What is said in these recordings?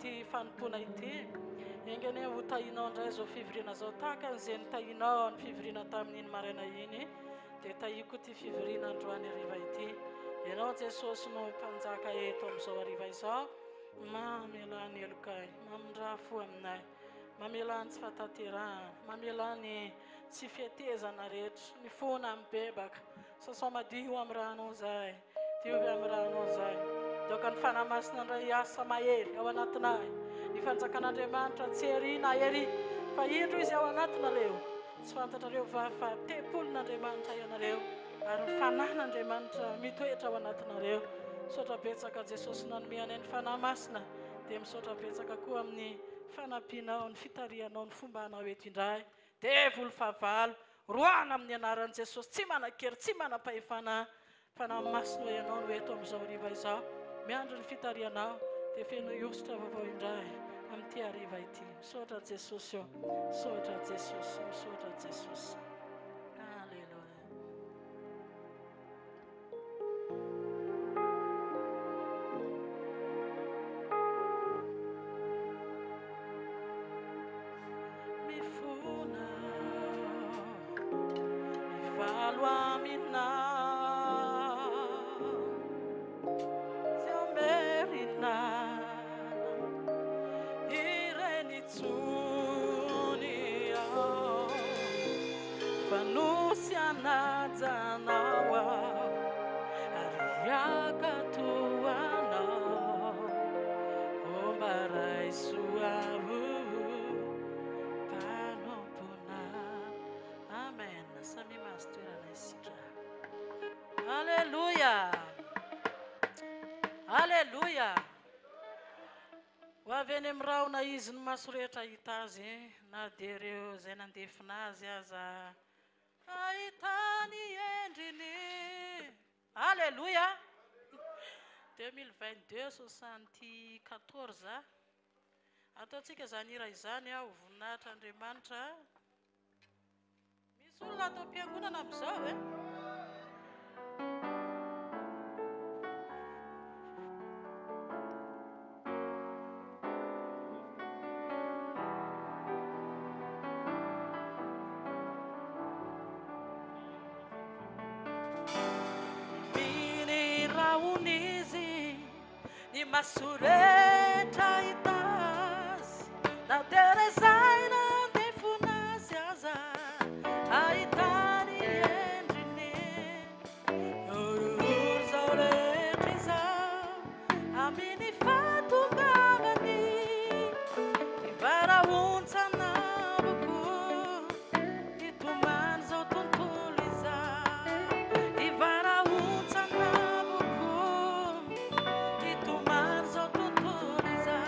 ity fanompoana ity. Enga anie ho tahinao indray izao fivoriana izao tahaka an'izay nitahianao ny fivoriana tamin'iny maraina iny dia tahiko ity fivoriana androany hariva ity. Ianao Jesosy no mpanjaka eto amin'izao hariva izao. Mamelà ny helokay, mamindrà fo aminay. Mamelà ny tsy fahatanterahana, mamelà ny tsy fihetezana rehetra, mifona, mibebaka. Sasao madio amin'ny ranao izahay. Diovy amin'ny ranao izahay. Aoka ny Fanahy Masina indray hiasa mahery ao anatinay. Ny fanjakan'Andriamanitra tsy ery na ery, fa indro izy ao anatinareo. Tsy fantatrareo va fa tempolin'Andriamanitra ianareo, ary ny Fanahin'Andriamanitra mitoetra ao anatinareo. Misaotra betsaka Jesosy nanome anay ny Fanahy Masina, dia misaotra betsaka koa amin'ny fanampianao, ny fitarihanao, ny fombanao eto indray. Devoly fahavalo, roahana amin'ny anaran'i Jesosy, tsy manan-kery, tsy manam-pahefana, Fanahy Masina ô Ianao no eto amin'izao hariva izao, miandry ny fitarihanao, dia fenoy hosotra vaovao indray amin'ity hariva ity. Misaotra Jesosy ô, misaotra Jesosy, misaotra Jesosy. Alléluia. Mifona mivalo aminao tsy amerina ireny intsony aho fa nosy anajanao aho ary hiakato anao ô mba raiso aho mpanompona. Amen. Samia mahazo toerana isika. Alléluia. Alléluia. Ho avy eny amin'ny rahona izy ny maso rehetra hahita azy, na dia ireo izay nandefona azy aza hahita ny endriny. Aleloia! 2022 74. Ataontsika izany hira izany ho voninahitr'Andriamanitra. Misy olona ato am-piangonana amin'izao e? Miny rahona izy Ny maso rehetra hahita azy, na dia rezaina handefona azy aza, hahita ny endriny. Horohoro izao rehetra izao, amin'ny fahatongavany, hivarahontsana avokoa, hitomany izao tontolo izao, hivarahontsana avokoa. Hitomany izao tontolo izao.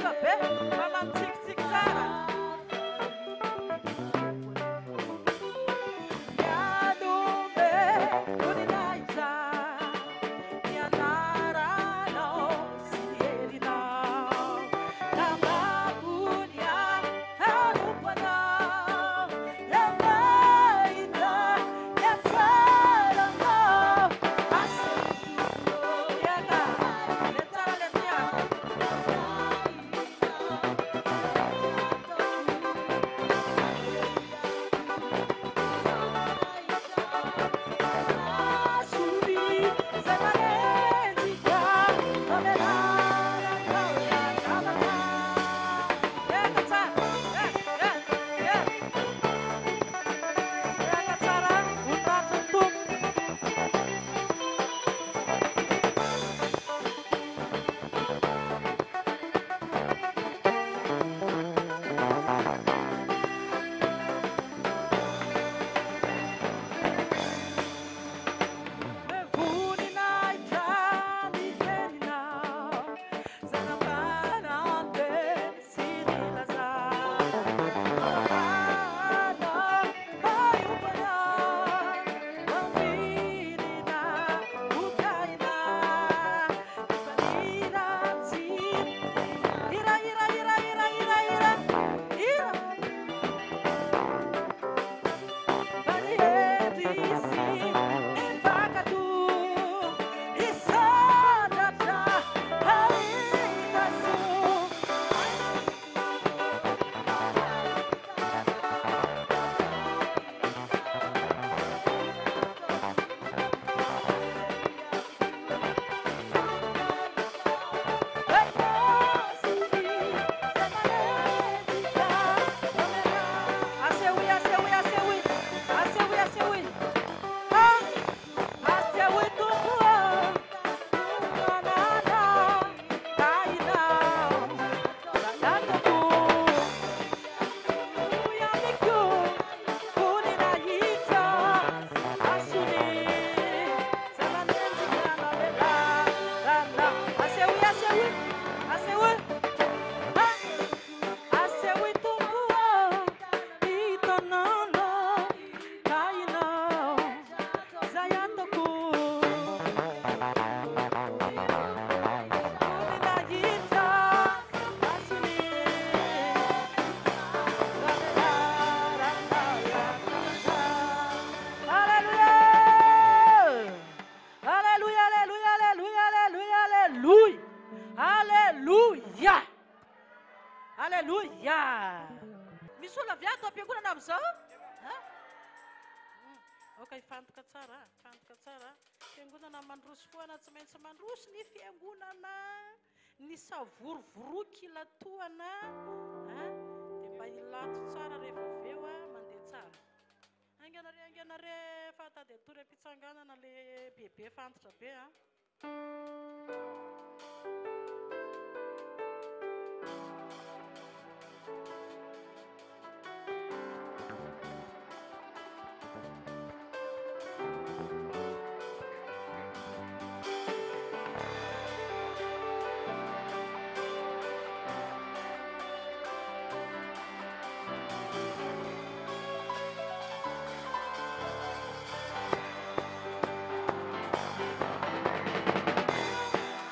Soa be, fa mamitsikitsiky tsara. Mianome voninahitra ny anaranao sy ny herinao. Tambavony hanompo anao, Rahahita ny hatsaranao. Asehoko eka, le tsara le tia. Ira, ira, ira, ira, ira, ira, ira. Asehoy, asehoy, asehoy. Asehoy, asehoy. Ah, asehoy Tompo ô. Manana tahinao. Zanatako. Hoy amiko, voninahitra, asony, zava-manenjika namelarana. Asehoy, asehoy, asehoy. Ah, asehoy Tompo ô, hitanao, tahinao, izay ataoko. Voninahitra, asony, Alléluia! Alléluia, alléluia, alléluia, alléluia, alléluia. Alléluia! Alléluia! Misy olona avy ato am-piangonana amin'izao? Ha? Aoka hifantoka tsara, hifantoka tsara. Fiangonana mandroso foana, tsy maintsy mandroso ny fiangonana. Ny savorovoroky ilatohana, ha? Dia mba hilato tsara rehefa avy eo, ha? Mandeha tsara. Haingana re, haingana re, fa tady hatory am-pitsanganana le bebe fantatra be, ha?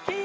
Ki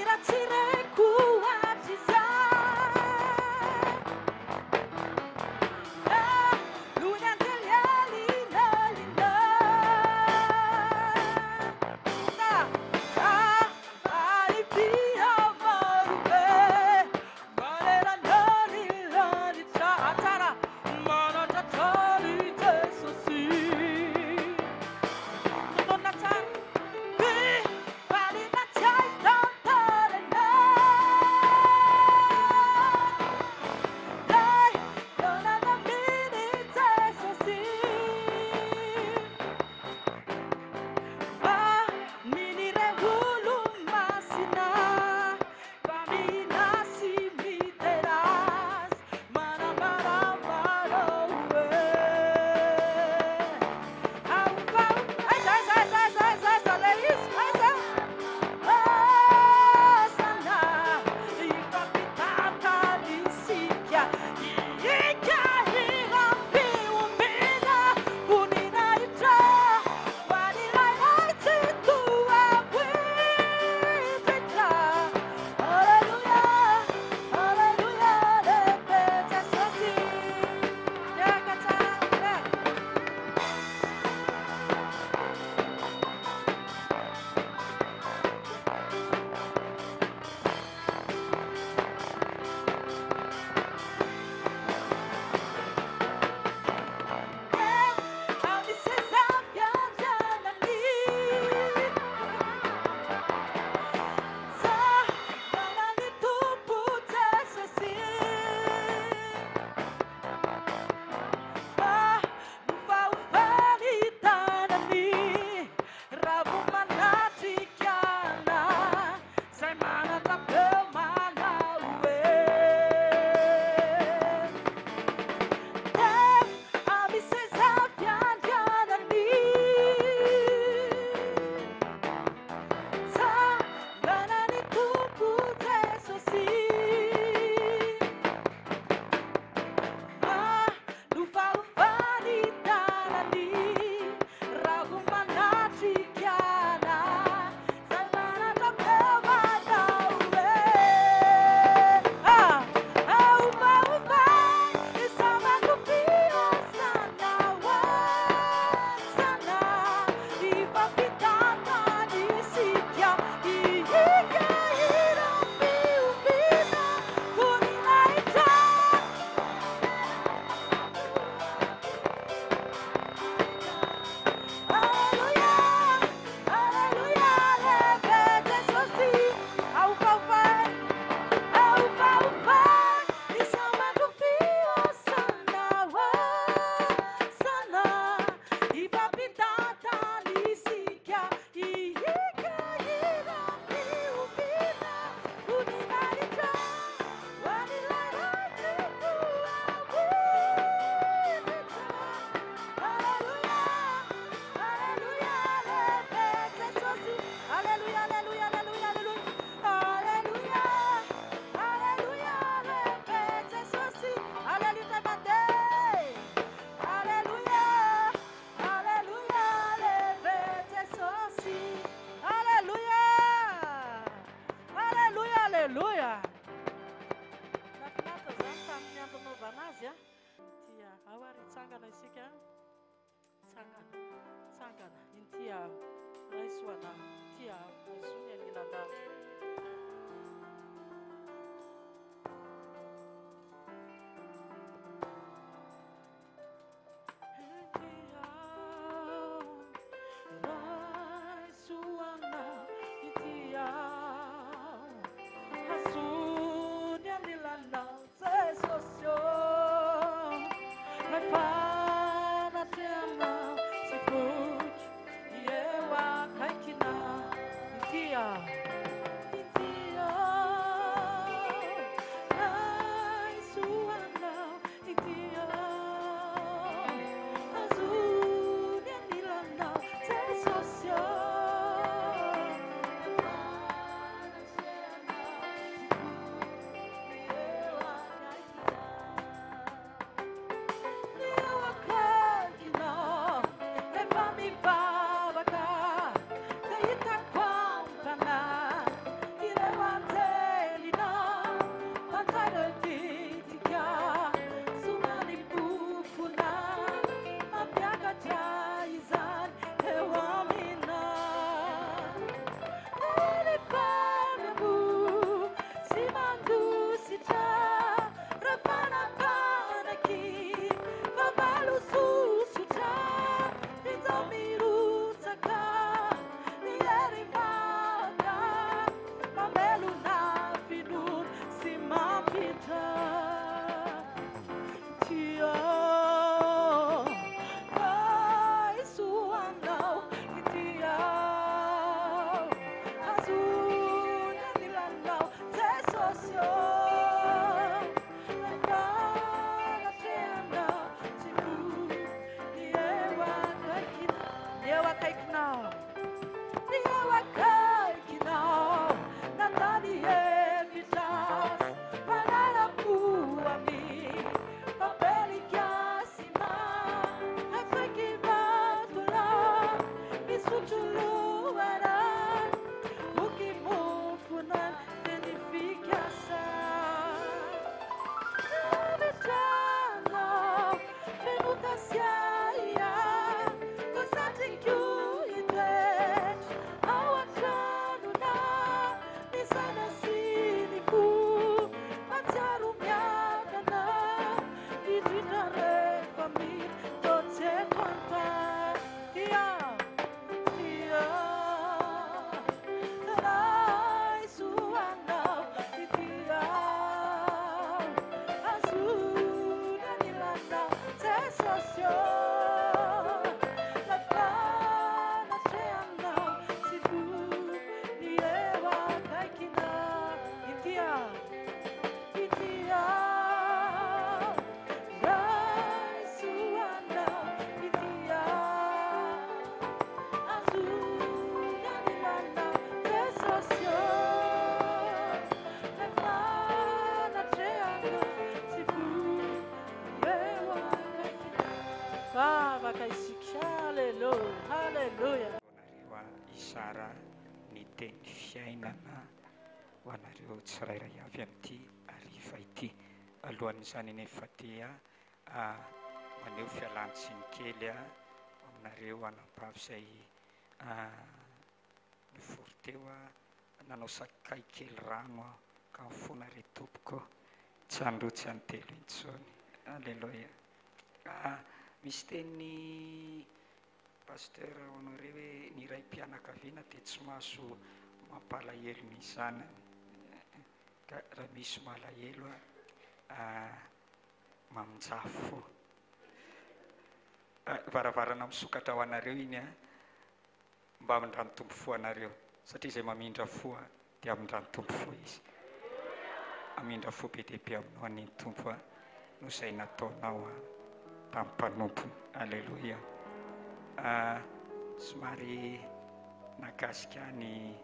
Aleloia! Nahafinaritra izany tamin'ny andro nanaovana azy a. Ity aho ary hitsangana isika. Tsangana, tsangana, inty aho, raiso anah, ity aho, raiso ny anilanao. Inty aho, raiso anah, ity aho, hazo ny anilanao, Jesosy ô. Ilay fanatrehanao tsy foiko ny eo akaikinao. Inty aho, inty aho, raiso anao. Inty aho, azony anilanao, Jesosy ô. Ilay fanatrehanao tsy foiko ny eo akaikinao. Ny eo akaikinao rehefa mivavaka dia hitako am-panahy ireo anjelinao mandray ireo ditika somary-pofona mampiakatra izany eo aminao. Rehefa miamboho sy mandositra ireo fanapanaky fahavalo sosotra, injao mirotsaka ny hery maka mamelona finoana sy mampiditra. Tia raiso anao ity aho, azony anilanao Jesosy ô. Fanatrehanao tsy foy ny eo akaikinao, ny eo akaikinao, ny eo akaikinao, nandany hevitra manara-po amin'ny papelika sima, akaiky vatolampy misotro loharano, boky mofona teny fikasa. Nametrahanao feno tasiaia, koa satriko hitoetra ao an-tranonao, ny saina sy ny fo mahatsiaro miadana, indrindra rehefa mitoetra eto an-tany. Tia, tia, raiso anao ity aho, azony anilanao Jesosy ô. Ilay fanatrehanao tsy foy ny eo akaikinao. Ity aho, ity aho, raiso anao ity aho, azony anilanao Jesosy ô. Ilay fanatrehanao tsy foy ny eo akaikinao. Vavaka isika, haleloia, haleloia. Anareo hizara ny teny fiainana ho anareo tsirairay avy amin'ity hariva ity. Alohan'izany anefa dia maneho fialan-tsiny kely aminareo anabavy izay nivory teo, nanao sakay kely rano aho ka mifona re tompoko, tsy androa tsy antelo intsony. Aleloia. Misy teny Pasteur Honoré hoe ny raim-pianakaviana dia tsy mahazo mampalahelo ny zanany. Ka raha misy malahelo maminjafy fo. Varavarana misokatra ho anareo iny an. Mba hamindran'ny Tompo fo anareo, satria izay mamindra fo dia hamindran'ny Tompo fo izy. Hamindra fo be dia be aminao anie ny Tompo noho izay nataonao tamin'ny mpanompony. Aleloia. Somary nahakasika ahy ny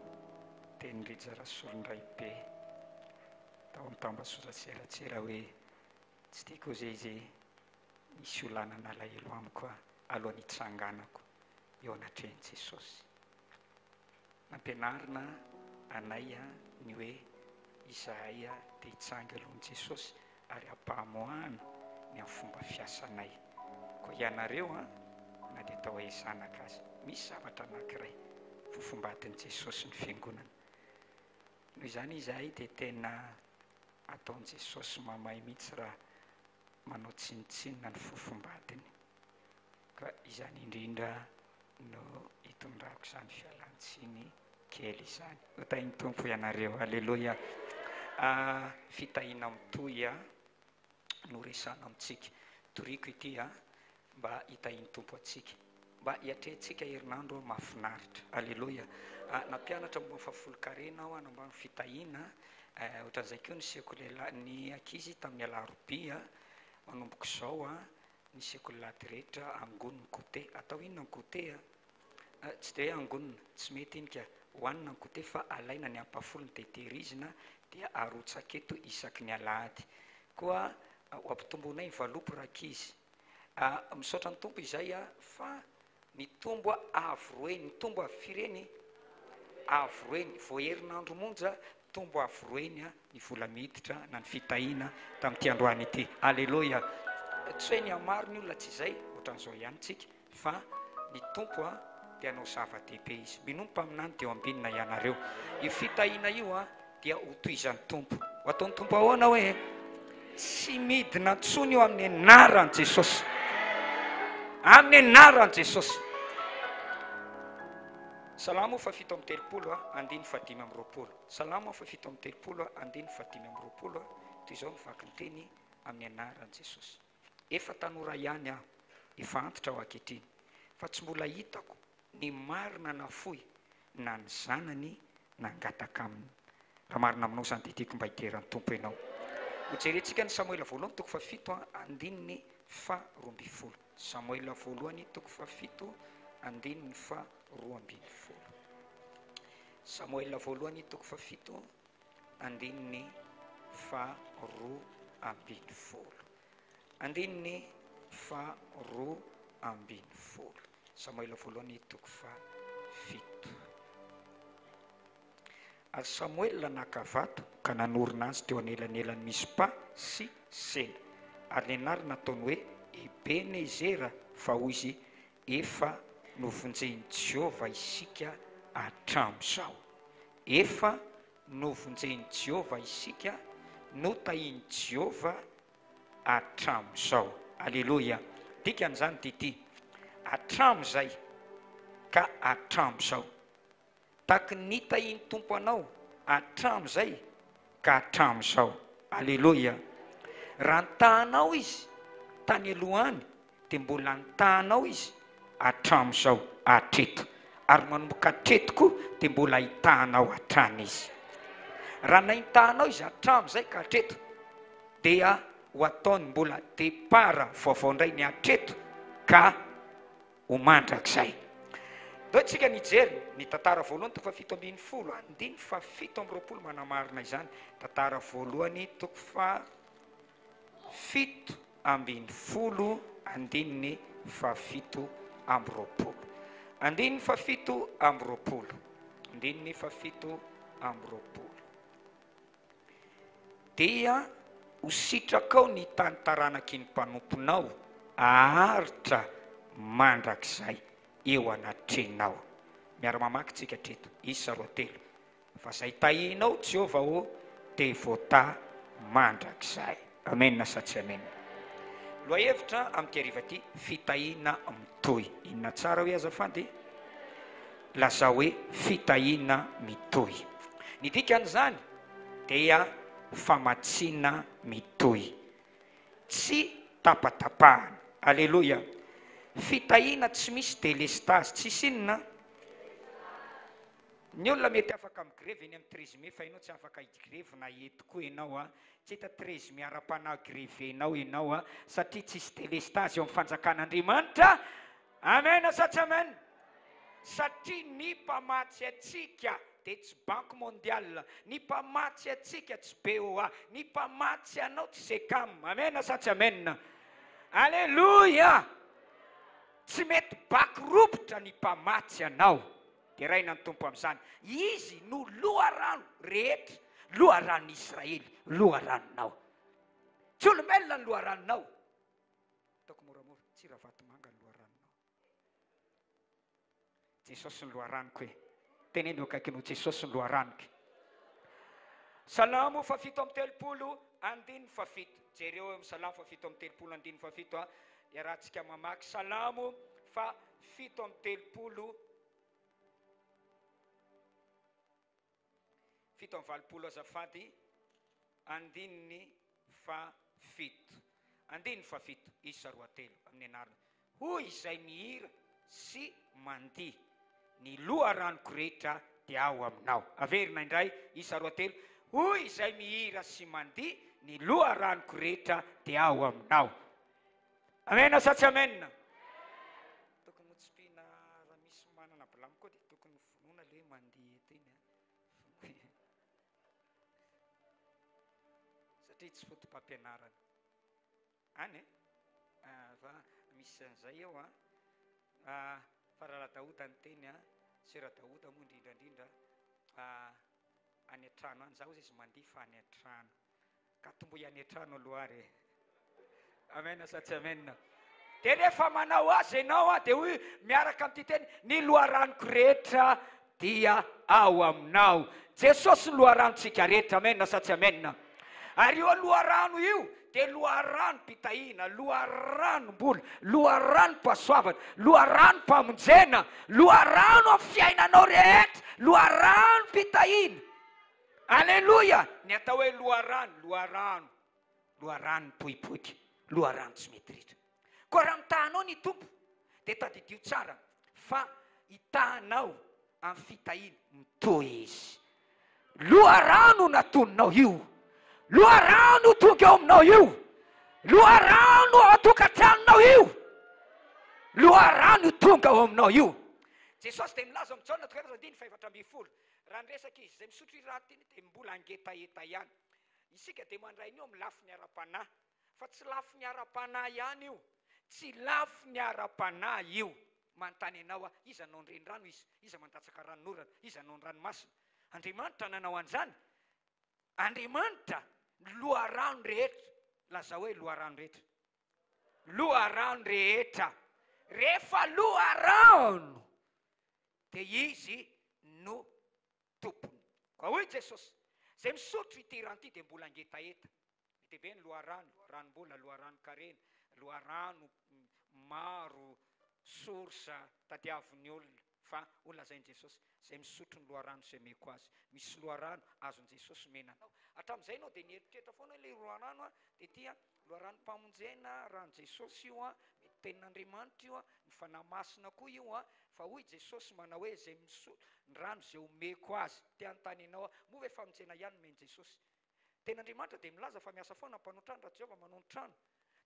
tenin'i Rija Rasolondraibe tao amin'ny tambazotran-tserasera hoe tsy tiako izay izy hisy olana nalahelo amiko alohan'ny hitsanganako eo anatrehan'i Jesosy. Nampianarina anay ny hoe izahay dia hitsanga alohan'i Jesosy ary hampamoahana ny amin'ny fomba fiasanay. Koa ianareo an, na dia atao hoe zanaka aza, misy zavatra anankiray, fofombadin'i Jesosy ny fiangonana. Noho izany izahay dia tena ataon'i Jesosy mamay mihitsy raha manao tsinontsinona ny fofombadiny. Ka izany indrindra no itondrako izany fialan-tsiny kely izany. Ho tahin'ny Tompo ianareo. Aleloia. Ah, fitahiana mitohy no resahana amintsika. Toriko ity mba hitahian'ny Tompo antsika. Mba hiatrehantsika herinandro mahafinaritra. Aleloia. Ah, nampianatra momba ny fahafolonkarena aho, hanambara ny fitahiana. Eh, ohatran'izay koa ny sekoly ny ankizy tamin'ny alarobia. Manomboka izao ny sekoly laty rehetra angoniny goûter. Atao inona ny goûter a? Tsy dia hoe angonina, tsy mety iny ka. Hohanina ny goûter fa alaina ny ampahafolony dia tehirizina dia arotsaka eto isaky ny alahady. Koa ho ampitomboinay ny valopy rankizy. Misaotra ny Tompo izay fa Nitombo avo roe, nitombo avo firy eny? Avo roe eny. Vao herinandro monja, nitombo avo roe eny ny vola miditra na ny fitahiana tamin'ity androany ity. Aleloia! Tsy hoe nihamaro ny olona, tsy izay, ohatran'izao ihany tsika, fa ny Tompo dia hanao zava-dehibe Izy. Minoa ny mpaminany dia ho ambinina ianareo. Io fitahiana io dia ho tohizan'ny Tompo. Ho ataon'ny Tompo ahoana hoe? Tsy midina intsony io amin'ny anaran'i Jesosy. Amin'ny anaran'i Jesosy. Salamo faha-37 andininy faha-25. Salamo faha-37 andininy faha-25, toy izao ny vaky ny teny amin'ny anaran'i Jesosy. Efa tanora ihany aho, efa antitra aho ankehitriny, fa tsy mbola hitako ny marina nafoy na ny zanany nangataka aminy. Raha marina aminao izany dia tiako mba hidera ny Tompo ianao. Hojerentsika ny Samoela voalohany toko fahafito andininy faha-12. Samoela voalohany toko fahafito andininy faha-12. Samoela voalohany toko fahafito andininy faha-12. Andininy faha-12. Samoela voalohany toko fahafito. Ary Samoela naka vato ka nanorina azy teo anelanelan'i Mizpa sy Sena. Ary ny anarany nataony hoe Ebenezera, fa hoy izy, Efa novonjen'i Jehovah isika hatramin'izao. Efa novonjen'i Jehovah isika, notahin'i Jehovah hatramin'izao. Aleloia! Dikan'izany dia ity, hatramin'izay ka hatramin'izao. Tahaky ny nitahian'ny Tompo anao hatramin'izay ka hatramin'izao. Aleloia! Raha nitahanao Izy tany aloha any, dia mbola nitahanao Izy hatramin'izao, hatreto. Ary manomboka hatreto koa dia mbola hitahanao hatrany Izy. Raha nahitahanao Izy hatramin'izay ka hatreto, dia ho ataony mbola départ vaovao indray ny hatreto ka ho mandrakizay. Ndao isika ny hijery ny tantara voalohany toko faha-17 andininy faha-27 manamarina izany. Tantara voalohany toko faha-17 andininy faha-27. Andininy faha-27. Andininy faha-27. Dia ho sitrakao ny tany taranaky ny mpanomponao haharitra mandrakizay eo anatrehinao. Miara-mamaky tsika hatreto. Isa roa telo. Fa izay tahinao Jehovah ô dia voatahy mandrakizay. Amena sa tsy amena? Lohahevitra amin'ity hariva ity, fitahiana mitohy. Inona tsara hoe azafady? Lazao hoe fitahiana mitohy. Ny dikan'izany dia famatsiana mitohy. Tsy tapatapahana. Aleloia. Fitahiana tsy misy delestazy. Tsisy inona? Ny olona mety afaka migrevy eny amin'ny 13 mai fa ianao tsy afaka higrevy na eto koa ianao a! Tsy hita 13 mai ara-panahy grevenao ianao a! Satria tsisy delestazy eo amin'ny fanjakan'Andriamanitra! Amen sa tsy amen? Satria ny mpamatsy antsika dia tsy banque mondiale, ny mpamatsy antsika tsy BOA, ny mpamatsy anao tsy SECAM. Amen sa tsy amen? Aleloia! Tsy mety baky robotra ny mpamatsy anao. Deraina ny Tompo amin'izany. Izy no loharano rehetra. Loharanon'i Israely, loharanonao. Tsy olombelona ny loharanonao. Ataoko moramora, tsy Ravatomanga ny loharanonao. Jesosy ny loharanoko e. Teneno eo akaikinao, Jesosy ny loharanoko. Salamo faha-37 andininy faha-7. Jereo eo amin'ny Salamo faha-37 andininy faha-7 a. Iarahantsika mamaky Salamo faha-37 87 azafady andininy faha-7. Andininy faha-7, isa roa telo, amin'ny anarana. Hoy izay mihira sy mandihy, Ny loharanoko rehetra dia ao aminao. Averina indray, isa roa telo, Hoy izay mihira sy mandihy, Ny loharanoko rehetra dia ao aminao. Amena sa tsy amena? Tokony hotsipihina raha misy manana blame koa dia tokony vonoina le hoe mandihy eto iny an. Vonoina. Satria tsy foto-pampianarana. Any e? Fa misy an'izay eo an. Fa raha Radaoda niteny an, Sœur Daoda moa indrindra indrindra any an-trano any, za hozy izy mandihy fa any an-trano. Ka tomboy any an-trano aloha ary e. Amen sa tsy amen? Dia rehefa manao azy ianao an, dia hoy miaraka amin'ity teny, ny loharanoko rehetra dia ao aminao. Jesosy no loharanontsika rehetra, amen sa tsy amen? Ary io loharano io dia loharanom-pitahiana, loharanom-bola, loharanom-pahasoavana, loharanom-pamonjena, loharano amin'ny fiainanao rehetra, loharanom-pitahiana. Aleloia! Ny atao hoe loharano, loharano, loharano mipoipoika, loharano tsy mety ritra. Koa raha mitaha anao ny Tompo dia tadidio tsara fa hitaha anao amin'ny fitahiana mitohy Izy. Loharano natoninao io, loharano tonga eo aminao io, loharano ao an-tokantranonao io, loharano tonga ao aminao io. Jesosy dia milaza ao amin'ny Jaona toko efatra andininy faha-14, raha niresaka Izy, izay misotro io rano ity dia mbola hangetaheta ihany. Isika dia mandray an'io amin'ny lafiny ara-panahy. Fa tsy lafiny ara-panahy ihany io. Tsy lafiny ara-panahy io. Manontany anao aho, iza nanao ny renirano iza? Iza mandatsaka ranonorana? Iza nanao ny ranomasina? Andriamanitra nanao an'izany. Andriamanitra ny loharano rehetra. Lazao hoe loharano rehetra. Loharano rehetra. Rehefa loharano dia izy no tompony. Koa hoy Jesosy, izay misotro ity rano ity dia mbola hangetaheta. Be dia be ny loharano, loharanom-bola, loharanon-karena, loharano maro, source tadiavin'ny olona. Fa hoy lazain'i Jesosy, izay misotro ny loharano izay omeko azy. Misy loharano azon'i Jesosy omena anao. Hatramin'izay ianao dia nieritreritra foana hoe ilay loharano an, dia ity an, loharanom-pamonjena, ran'i Jesosy io an, mety tenin'Andriamanitra io an, ny Fanahy Masina koa io an, fa hoy Jesosy manao hoe izay misotro ny rano izay omeko azy. Te hanontany anao aho, moa ve famonjena ihany nomen'i Jesosy? Tenin'Andriamanitra dia milaza fa miasa foana mpanao trano raha Jehovah manao ny trano.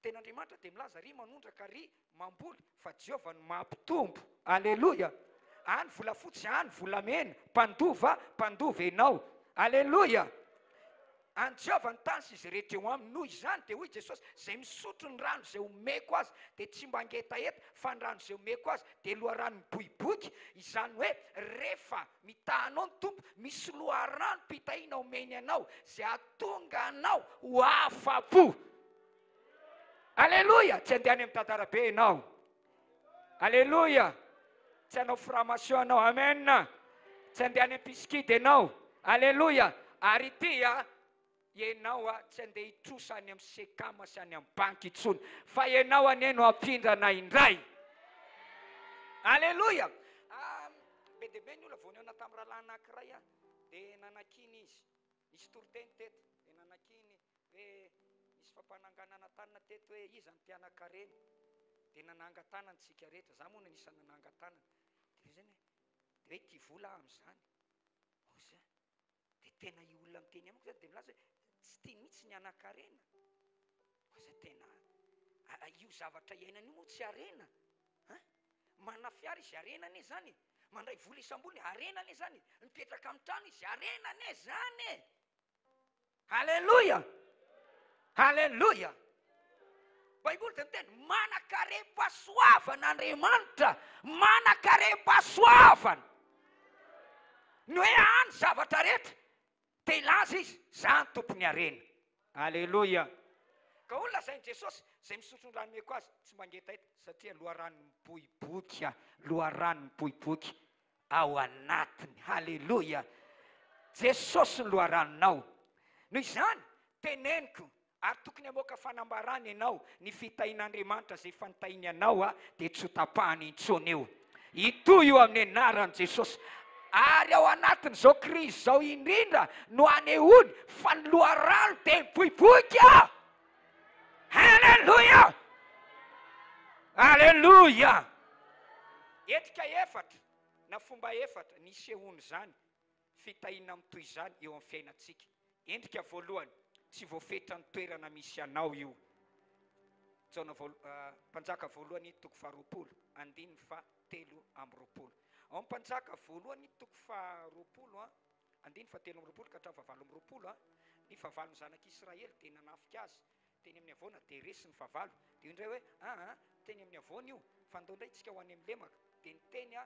Tenin'Andriamanitra dia milaza ry manondraka ry mamboly fa Jehovah no mampitombo. Aleloia! Any volafotsy any volamena, mpandova, mpandova ianao. Aleloia! An'i Jehovah ny tany sy izay rehetra eo aminy. Noho izany dia hoy Jesosy, izay misotro ny rano izay omeko azy dia tsy mba hangetaheta, fa ny rano izay omeko azy dia loharano miboiboika. Izany hoe rehefa Mitaha anao ny Tompo, misy loharanom-pitahiana omeny anao izay hahatonga anao ho afa-po. Aleloia! Tsy handeha any amin'ny dadarabe ianao. Aleloia! Tsy hanao framation ianao. Amen! Tsy handeha any am-pisikidy ianao. Aleloia! Ary ity a, ianao a, tsy handeha hitrosa any amin'ny sekama sy any amin'ny banky intsony, fa ianao anie no hampindrana indray. Aleloia! Be dia be ny olona, vao nihaona tamin'ny rahalahy anankiray aho, dia nanakiana izy. Nisy toriteny teto, dia nanakiany hoe nisy fampananganana tanana teto hoe iza no te hanan-karena. Dia nanangan-tanana isika rehetra, izaho moa no anisan'ny nanangan-tanana. Dia hoy izy hoe, dia hoe tia vola aho amin'izany. Hoy izy, Dia tena io olona miteny amiko zany dia milaza hoe tsy tiany mihitsy ny hanan-karena. Koa zay tena io zavatra iainana io moa tsy harena hein? Manana fiara izy harena anie zany e! Mandray vola isam-bolana harena anie zany e! Mipetraka amin'ny trano izy harena anie zany e! Aleloia! Aleloia! Baiboly dia miteny manan-karem-pahasoavana Andriamanitra, manan-karem-pahasoavana. Ny hoe any zavatra rehetra. Te hilaza izy, Za ny tompon'ny harena. Aleloia! Ka hoy ny lazain'i Jesosy, Izay misotro ny rano omeko azy, tsy mangetaheta, satria loharano miboiboika, loharano miboiboika ao anatiny. Haleloia! Jesosy no loharanonao. Noho izany, teneniko, ary tokony hamoaka fanambarana ianao, ny fitahian'Andriamanitra izay efa nitahiny anao dia tsy ho tapahany intsony io. Hitohy io amin'ny anaran'i Jesosy. Ary ao anatin'izao krizy izao indrindra no anehoany fa ny loharano dia miboiboika. Haleloia! Aleloia! Endrika efatra na fomba efatra nisehoan'izany fitahiana mitohy izany eo amin'ny fiainantsika. Endrika voalohany, tsy voafetra ny toerana misy anao io. Jaona voal, Mpanjaka voalohany toko faharoapolo, andininy faha 23. Ao amin'ny Mpanjaka voalohany toko faharoapolo, andininy faha 23 ka hatramin'ny faha 28, ny fahavalon'ny zanak'Israely dia nanafika azy teny amin'ny havoana, dia resy ny fahavalo. Dia hoy indray hoe, aa, teny amin'ny havoana io, fa andao indray isika ho any amin'ny lemaka. Dia niteny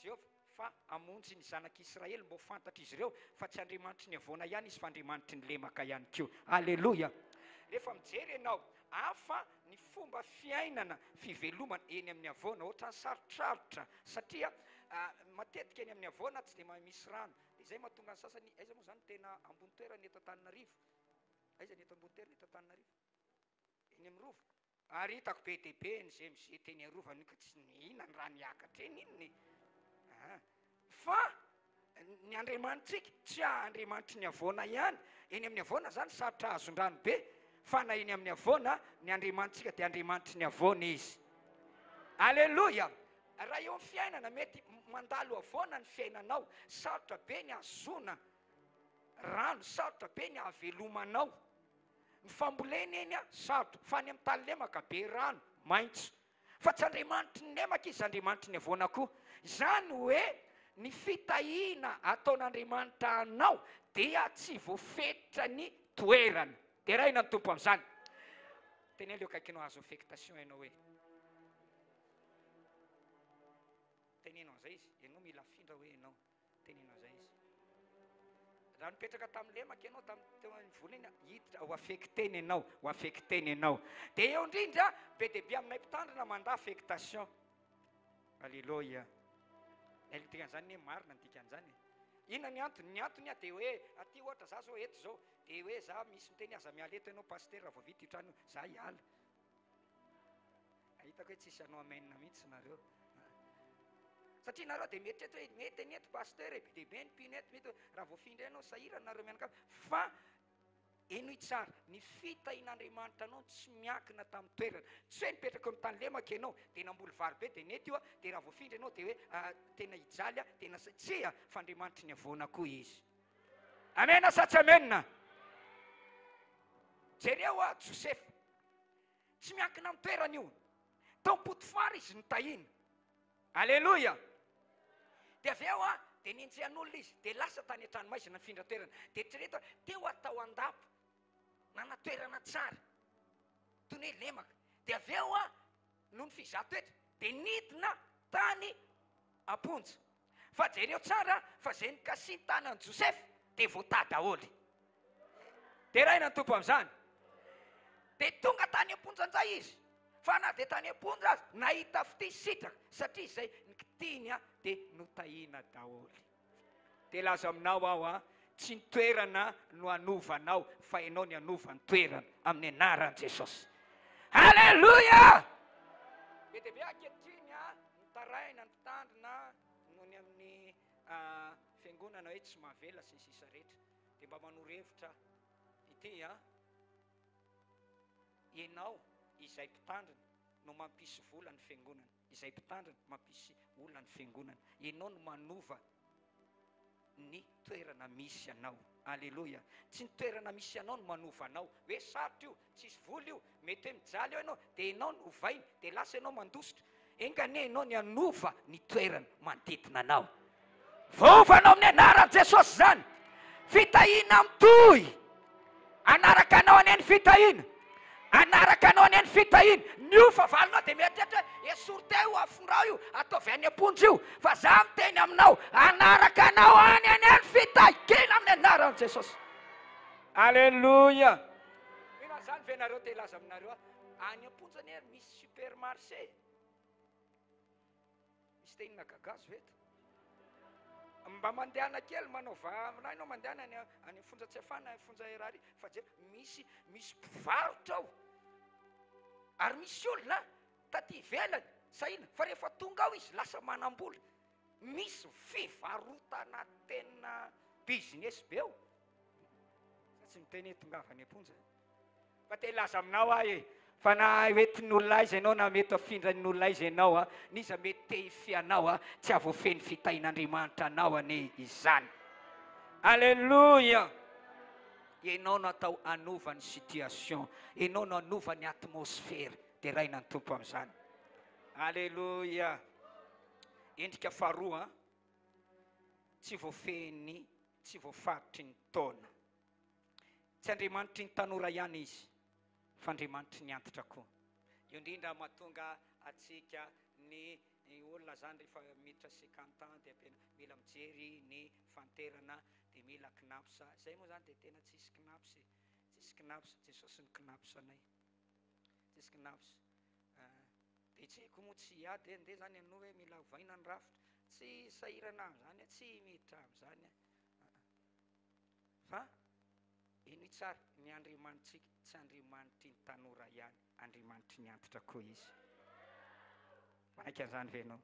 Jehovah, fa hamonjy ny zanak'Israely mba ho fantatr'izy ireo fa tsy Andriamanitry ny havoana ihany Izy fa Andriamanitry ny lemaka ihany koa. Aleloia! Rehefa mijery ianao, hafa ny fomba fiainana, fivelomana eny amin'ny havoana. Ohatran'ny sarotrarotra satria matetika eny amin'ny havoana tsy dia mahay misy rano. Dia izay mahatonga ny sasany, aiza moa izany tena ambony toerana eto Antananarivo? Aiza ny eto ambony toerana eto Antananarivo? Eny amin'ny Rova. Ary hitako be dia be ny ze mize teny arovana io ka tsy nihina ny rano hiakatra eny inona e! Aa fa ny Andriamanitsika tsy Andriamanitry ny havoana ihany, eny amin'ny havoana zany sarotra ahazon-drano be, fa na eny amin'ny havoana, ny Andriamanitsika dia Andriamanitry ny havoana Izy. Aleloia! Raha eo amin'ny fiainana, mety mandalo havoana ny fiainanao, sarotra be ny hahazoana rano, sarotra be ny hahavelomanao. Ny fambolena eny sarotra, fa any amin'ny tany lemaka be rano, maitso. Fa tsy Andriamanitry ny lemaka Izy, Andriamanitry ny havoana koa. Izany hoe ny fitahiana ataon'Andriamanitra anao dia tsy voafetra ny toerana. Deraina ny Tompo amin'izany. Teneno eo akaikinao azo affectation ianao hoe. Teneno an'izay izy, ianao mila afindra hoe ianao. Teneno an'izay izy. Raha nipetraka tamin'ny lemaka ianao tamin'ny teo amin'ny vola iny, hiditra ho affecté-na ianao, ho affecté-na ianao. Dia eo indrindra, be dia be aminay mpitandrina mandà affectation. Alléluia. Ilay dikan'izany anie marina ny dikan'izany e. Inona ny antony? Ny antony dia hoe aty ohatra za zao eto zao, dia hoe za misy miteny aza miala eto ianao pasitera raha vao vita io trano io, za hiala. Hitako hoe tsisy hanao amen mihitsy nareo. Satria nareo dia mieritreritra hoe mety anie eto pasteur e, be dia be ny mpino eto, mety raha voafindra ianao sahirana nareo mianakavy. Fa henoy tsara, ny fitahian'Andriamanitra anao tsy miankina tamin'ny toerana. Tsy hoe nipetraka eo amin'ny tany lemaka ianao dia namboly vary be dia nety io, dia raha voafindra ianao dia hoe tena hijaly aho, tena sa-, tsia, fa Andriamanitry ny havoana koa Izy. Amena sa tsy amena? Jereo hoa Josefa. Tsy miankina amin'ny toerana io. Tao Potifara izy notahina. Aleloia! Dia avy eo a, dia nenjehan'olona izy, dia lasa tany an-tranomaizina nifindra toerana. Dia eritrereto hoe, teo aho tao an-dapa, nanana toerana tsara, toy ny hoe lemaka. Dia avy eo a, noho ny fizahan-toetra, dia nidina tany am-ponja. Fa jereo tsara fa izay nikasihin-tanan'i Josefa dia voatahy daholo. Deraina ny Tompo amin'izany. Dia tonga tany am-ponja indray izy. Fa na dia tany am-ponja aza, nahita fitia sitraka, satria izay nikitihiny dia notahina daholo. Dia hilaza aminao aho an, tsy ny toerana no hanova anao, fa ianao ny hanova ny toerana, amin'ny anaran'i Jesosy. Alléluia! Be dia be ankehitriny an, mitaraina ny mpitandrina noho ny amin'ny fiangonana hoe tsy mahavela sy ny sisa rehetra. Dia mba manoro hevitra ity an, ianao izay mpitandrina no mampisy vola ny fiangonana, izay mpitandrina mampisy olona ny fiangonana, ianao no manova ny toerana misy anao. Aleloia! Tsy ny toerana misy anao no manova anao. Hoe sarotra io, tsisy vola io, mety hoe mijaly eo ianao, dia ianao no ovainy, dia lasa ianao mandositra. Enga anie ianao ny hanova ny toerana manodidina anao. Voaovanao amin'ny anaran'i Jesosy izany. Fitahiana mitohy. Hanaraka anao anie ny fitahiana. Hanaraka anao anie ny fitahiana. Ny io fahavalonao dia mieritreritra hoe esory teo io, afindrao io, ataovy any am-ponja io. Fa za miteny aminao, hanaraka anao any anie ny fitahiana amin'ny anaran'i Jesosy. Aleloia. Mino an'izany ve nareo? Te hilaza aminareo aho, any am-ponja anie misy supermarché e. Misy te hihinana gagazo ve eto? Mba mandehana kely manaova aminah ianao mandehana any any fonja Tsiafana any fonja Erary fa jereo misy misy mpivarotra ao ary misy olona taty ivelany sahina fa rehefa tonga ao izy lasa manambola misy fivarotana tena business be ao za tsy miteny hoe tongava any am-ponja Fa te hilaza aminao aho e, fa na hoentin'ny olona aiza ianao na mety hafindran'ny olona aiza ianao a, n'iza mety te hifehy anao a, tsy hahavoafehy ny fitahian'Andriamanitra anao anie izany. Alléluia! Ianao no atao hanova ny situation, ianao no hanova ny atmosphère. Deraina ny Tompo amin'izany. Alléluia! Endrika faharoa, tsy voafehin'ny, tsy voafaritry ny taona. Tsy Andriamanitry ny tanora ihany Izy, fa Andriamanitry ny antitra koa. Io indrindra mahatonga antsika ny olona zany rehefa miditra 50 ans dia tena mila mijery ny fanterana dia mila cnaps. Zay moa zany dia tena tsisy cnaps e, tsisy cnaps, Jesosy no cnaps anay, tsisy cnaps. Dia tsy haiko moa tsy hiady e, ndeha zany ianao hoe mila ovaina ny rafitra, tsy sahirana amin'izany aho, tsy miditra amin'izany aho. Fa henoy tsara, ny Andriamanitsika tsy Andriamanitry ny tanora ihany, Andriamanitry ny antitra koa Izy. Manaiky an'izany ve ianao?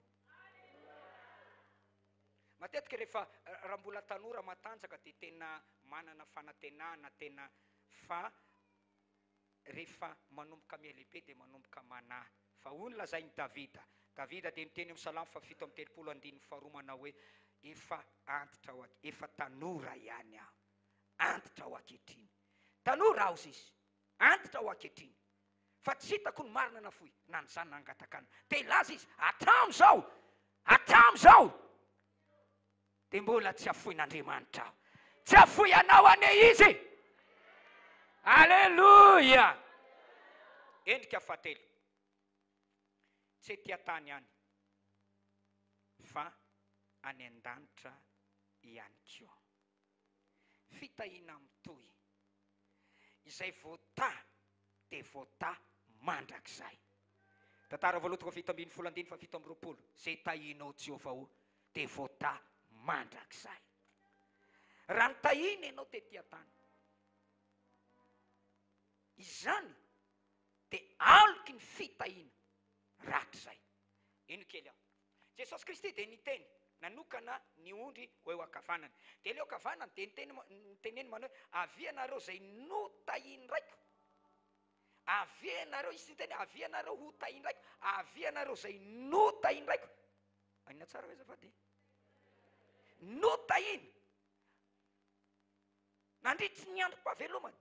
Matetika rehefa raha mbola tanora matanjaka dia tena manana fanantenana tena fa rehefa manomboka mihalehibe dia manomboka manahy. Fa hoy ny lazain'i Davida, Davida dia miteny eo amin'ny Salamo fahafito amby 30 andininy faharoa manao hoe, Efa antitra aho, efa tanora ihany aho, antitra aho ankehitriny. Tanora aho, hozy izy, antitra aho ankehitriny, fa tsy hitako ny marina nafoy, na ny zanany nangataka anah. Te hilaza izy, hatramin'izao, hatramin'izao, Dia mbola tsy afoin'Andriamanitra aho. Tsy afoy anao anie Izy. Aleloia! Endrika fahatelo. Tsy ety an-tany ihany fa any an-danitra ihany koa. Fitahiana mitohy. Izay voatahy dia voatahy mandrakizay. Tantara voalohany toko 17 andininy faha 27, Izay tahinao Jehovah o, dia voatahy mandrakizay. Raha nitahina ianao tety an-tany, izany dia aloky ny fitahiana rahatrizay. Ino kely aho. Jesosy Kristy dia niteny, nanokana ny ondry ho eo ankavanany. Dia ilay eo ankavanany dia niteny, niteneny manao hoe, Avia ianareo izay notahian'ny Raiko. Avia ianareo, izy niteny, avia ianareo ho tahian'ny Raiko. Avia ianareo izay notahian'ny Raiko. Inona tsara ve azafady? Notahiana. Nandritry ny androm-pahavelomany,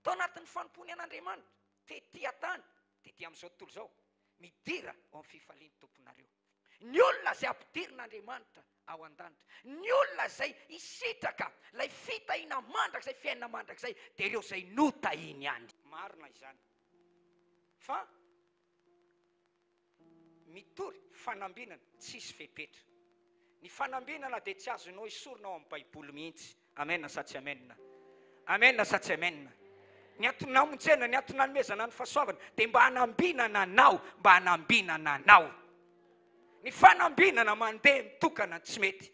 tao anatin'ny fanompoany an'Andriamanitra, tetỳ an-tany, tetỳ amin'izao tontolo izao, midira ao amin'ny fifalian'ny Tomponareo. Ny olona izay ampidirin'Andriamanitra ao an-danitra, ny olona izay hisitraka ilay fitahiana mandrakizay, fiainana mandrakizay, dia ireo izay notahiny ihany. Marina izany. Fa Mitory fanambinana tsisy fepetra. Ny fanambinana dia tsy azonao esorina ao amin'ny Baiboly mihitsy. Amen sa tsy amen? Amen sa tsy amen? Ny antony namonjena, ny antony nanomezana ny fahasoavana dia mba hanambinana anao, mba hanambinana anao. Ny fanambinana mandeha mitokana tsy mety.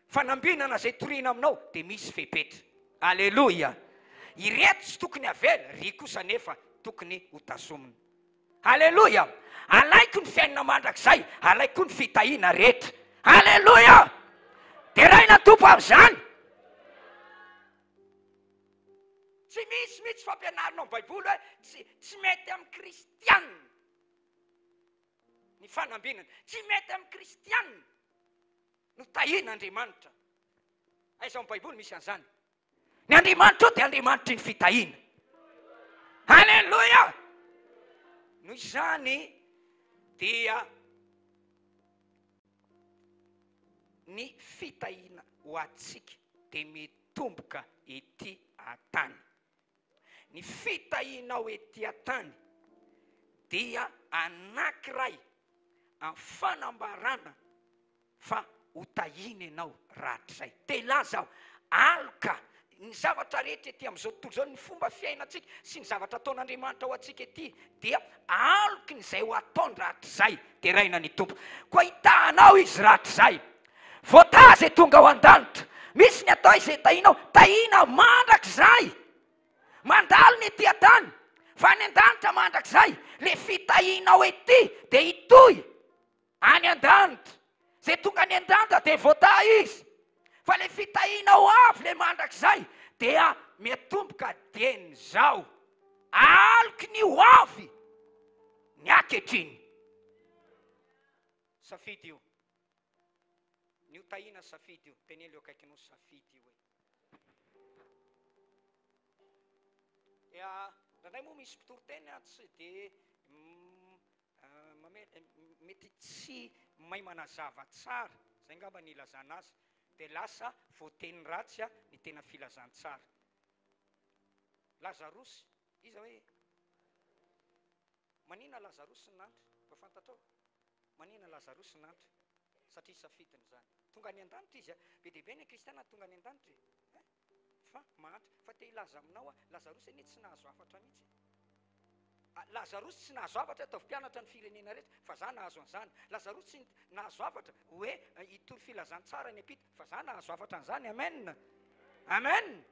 Fanambinana izay torina aminao dia misy fepetra. Aleloia! Ireto tsy tokony havela, ry kosa anefa tokony ho tazomina. Aleloia! Alaiko ny fiainana mandrakizay, alaiko koa ny fitahiana rehetra. Aleloia! Deraina ny Tompo amin'izany. Tsy misy mihitsy fampianarina ao amin'ny Baiboly hoe tsy tsy mety amin'ny kristianina ny fanambinana. Tsy mety amin'ny kristianina. Notahian'Andriamanitra. Aiza ao amin'ny Baiboly misy an'izany? Ny Andriamanitra ao dia Andriamanitry ny fitahiana. Alléluia! Noho izany dia ny fitahiana ho antsika dia mitomboka ety an-tany. Ny fitahianao ety an-tany dia anankiray amin'ny fanambarana fa ho tahiana ianao rahatrizay. Te hilaza aho, aloka ny zavatra rehetra ety amin'izao tontolo izao, ny fomba fiainantsika sy ny zavatra ataon'Andriamanitra ho antsika ety dia aloky ny izay ho ataony rahatrizay. Deraina ny Tompo. Koa hitahanao Izy rahatrizay. Voataha izay tonga ao an-danitra. Misy ny atao izay tahinao, tahiana mandrakizay. Mandalo ny ety an-tany, fa any an-danitra mandrakizay. Le fitahianao ety dia hitohy any an-danitra. Izay tonga any an-danitra dia voataha izy. Fa le fitahianao avy le mandrakizay dia miatomboka dieny izao. Aloky ny ho avy ny ankehitriny. Safidy io. Ny ho tahiana safidy io. Teneno eo akaikinao safidy io e. Dia indraindray moa misy mpitory teny tsy dia mety tsy mahay manazava tsara, izay angamba ny ilazana azy, dia lasa voateny ratsy ny tena filazantsara. Lazarosy, iza hoe? Manina Lazarosy ny nantra? Mba fantatrao? Manina Lazarosy ny nantra? Satria safidiny izany. Tonga any an-danitra izy a! Be dia be ny kristiana tonga any an-danitra e! Fa mahantra. Fa te hilaza aminao aho, Lazarosy anie tsy nahazo hafatra mihitsy e! Lazarosy tsy nahazo hafatra hoe ataovy mpianatra ny firenena rehetra, fa za nahazo an'izany. Lazarosy tsy nahazo hafatra hoe hitory filazantsara any am-pita, fa za nahazo hafatra an'izany. Amen! Amen!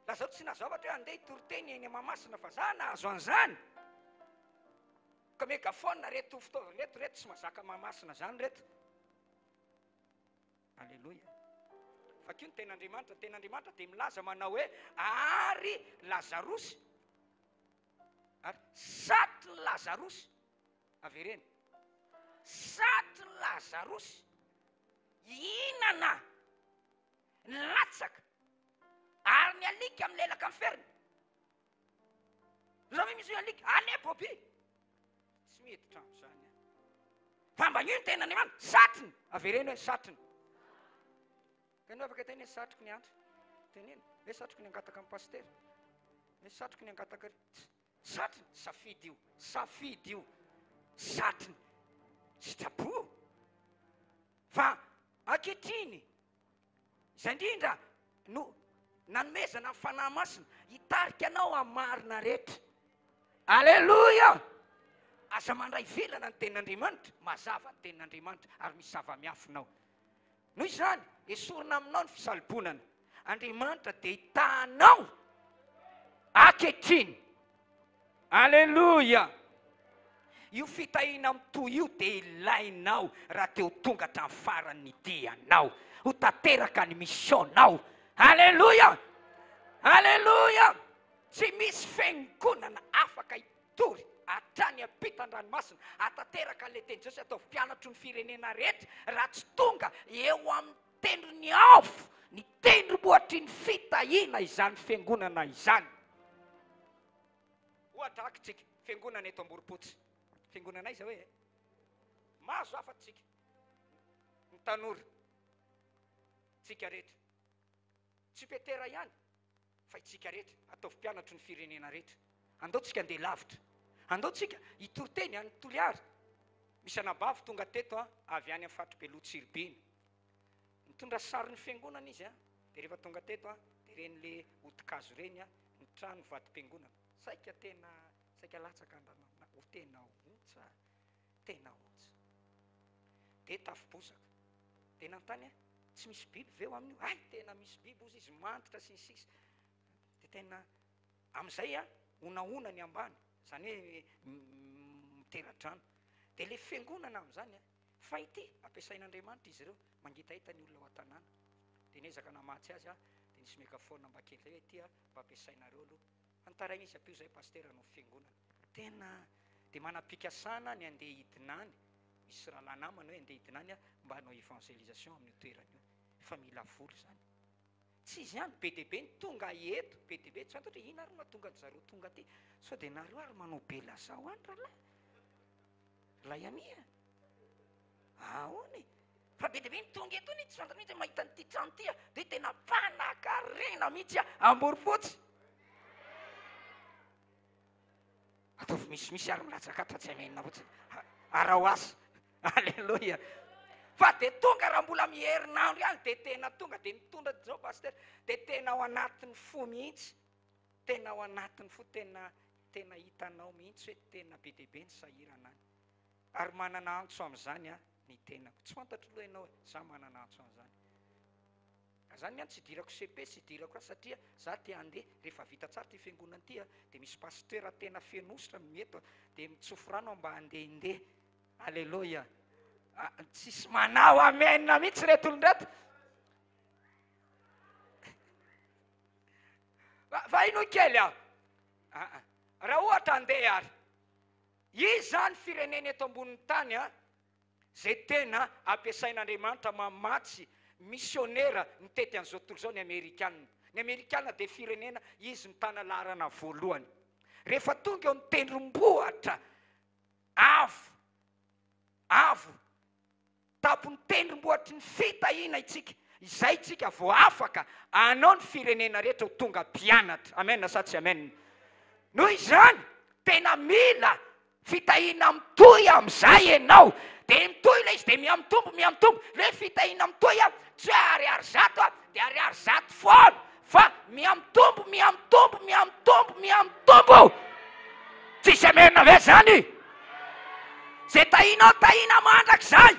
Lazarosy tsy nahazo hafatra hoe andeha hitory teny eny Mahamasina, fa za nahazo an'izany. Ka megaphone reto fitaovana reto, reto tsy mahazaka Mahamasina zany reto. Aleloia. Vakio ny tenin'Andriamanitra. Ny tenin'Andriamanitra dia milaza manao hoe ary Lazarosy. Ary satrin'i Lazarosy. Avereno. Satrin'i Lazarosy hihinana ny latsaka ary ny alika milelaka amin'ny feriny. Zao ve misy hoe alika? Allez Bobby! Tsy miditra amin'izany aho. Fa mba io ny tenan'Andriamanitra, satriny. Avereno hoe satriny. Ka ianao afaka teny hoe satriko ny antso. Teneno hoe satriko ny hangataka amin'ny pasitera. Hoe satriko ny hangataka ry. Satriny, safidy io. Safidy io. Satriny. Sitrapo. Fa ankehitriny, izay indrindra no nanomezana ny Fanahy Masina hitarika anao amin'ny marina rehetra. Aleloia! Aza mandray vilana ny tenin'Andriamanitra, mazava ny tenin'Andriamanitra ary misy zava-miafina ao. Noho izany, esorina aminao ny fisalobonana. Andriamanitra dia hitaha anao ankehitriny. Aleloia! Io fitahiana mitohy io dia ilainao raha te ho tonga hatramin'ny faran'ny dianao. Ho tanteraka ny mission-nao. Aleloia! Aleloia! Tsy misy fiangonana afaka hitory hatrany ampitan-dranomasina hahatanteraka an'ilay tenin'i Jesosy ataovy mpianatro ny firenena rehetra raha tsy tonga eo amin'ny tendrony avo ny tendrombohitry ny fitahiana izany fiangonana izany. Ohatra akitsika, fiangonana eto Amborompotsy. Fiangonana aiza hoe? Mahazo hafatsika, ny tanora, tsika rehetra. Tsy Petera ihany, fa itsika rehetra, ataovy mpianatro ny firenena rehetra. Andao tsika andeha lavitra. Andao tsika hitory teny any Toliara. Misy anabavy tonga teto avy any amin'ny faritry Beloha Tsiribihina. Nitondra sarin'ny fiangonana izy an, dia rehefa tonga teto an, dia ireny le hodi-kazo ireny an, ny trano vadim-piangonana. Saika tena, saika latsaka an-drano, ho tena ontsa, tena ontsa. Dia tafo bozaka. Dia nanontany aho, tsy misy biby ve ao amin'io? Hay, tena misy biby hozy izy, manditra sy ny sisa. Dia tena, amin'izay an, honahona ny ambany, izany hoe mitera-drano. Dia le fiangonana amin'izany an, Fa ity, ampiasain'Andriamanitra izy ireo, mangetaheta ny olona ao an-tanàna. Dia niezaka namatsy azy aho, dia nisy megaphone mba kely izay hoe ity mba ampiasainareo aloha. Fa nitaraina izy, ampio izahay pasitera hanao fiangonana. Tena dia manam-pikasana ny handeha hidina any, misy rahalahy namana hoe handeha hidina any aho mba hanao evangelisation amin'io toerana io. Fa mila vola izany. Tsy izy ihany, be dia be ny tonga eto, be dia be, tsy fantatro hoe inona ary no mahatonga an-dry zareo tonga aty. Sao dia nareo ary manao be lazao any rahalahy? Ilay ania? Ahoana e? Fa be dia be ny tonga eto anie tsy fantatra mihitsy hoe mahita an'ity trano ity aho dia tena mpanankarena mihitsy aho Amborompotsy. Ataovy misimisy ary milatsaka ato fa tsy hamena fotsiny. Araho asa. Aleloia. Fa dia tonga raha mbola miherinandro ihany dia tena tonga dia mitondra izao pasitera dia tena ao anatin'ny fo mihitsy. Tena ao anatin'ny fo tena tena hitanao mihitsy hoe tena be dia be ny sahirana any. Ary manana antso amin'izany aho ny tenako. Tsy fantatro aloha ianao e, za manana antso an'izany. Ka zany ny any tsy idirako CP sy idirako raha satria za te handeha rehefa vita tsara ty fiangonana ty a de misy pasteur tena feno hosotra eto a de mitsofy rano aho mba handehandeha. Aleloia. Tsisy manao amen mihitsy reto olona reto. Fa inoy kely aho. Raha ohatra handeha ary. Iza ny firenena eto ambonin'ny tany a? Izay tena ampiasain'Andriamanitra mamatsy misionera mitety an'izao tontolo izao ny Amerikana. Ny Amerikana dia firenena izy mitana laharana voalohany. Rehefa tonga eo amin'ny tendrombohitra avo, avo, Tampon'ny tendrombohitry ny fitahiana itsika, izay tsika vao afaka hanao ny firenena rehetra ho tonga mpianatra. Amen sa tsy amen? Noho izany, tena mila fitahiana mitohy amin'izay ianao. Dia mitohy ilay izy, dia mihamitombo, mihamitombo. Ilay fitahiana mitohy an, tsy hoe ariary zato an, dia ariary zato foana, fa mihamitombo, mihamitombo, mihamitombo, mihamitombo. Tsisy amen ve zany? Zay tahinao tahina mandrakizay.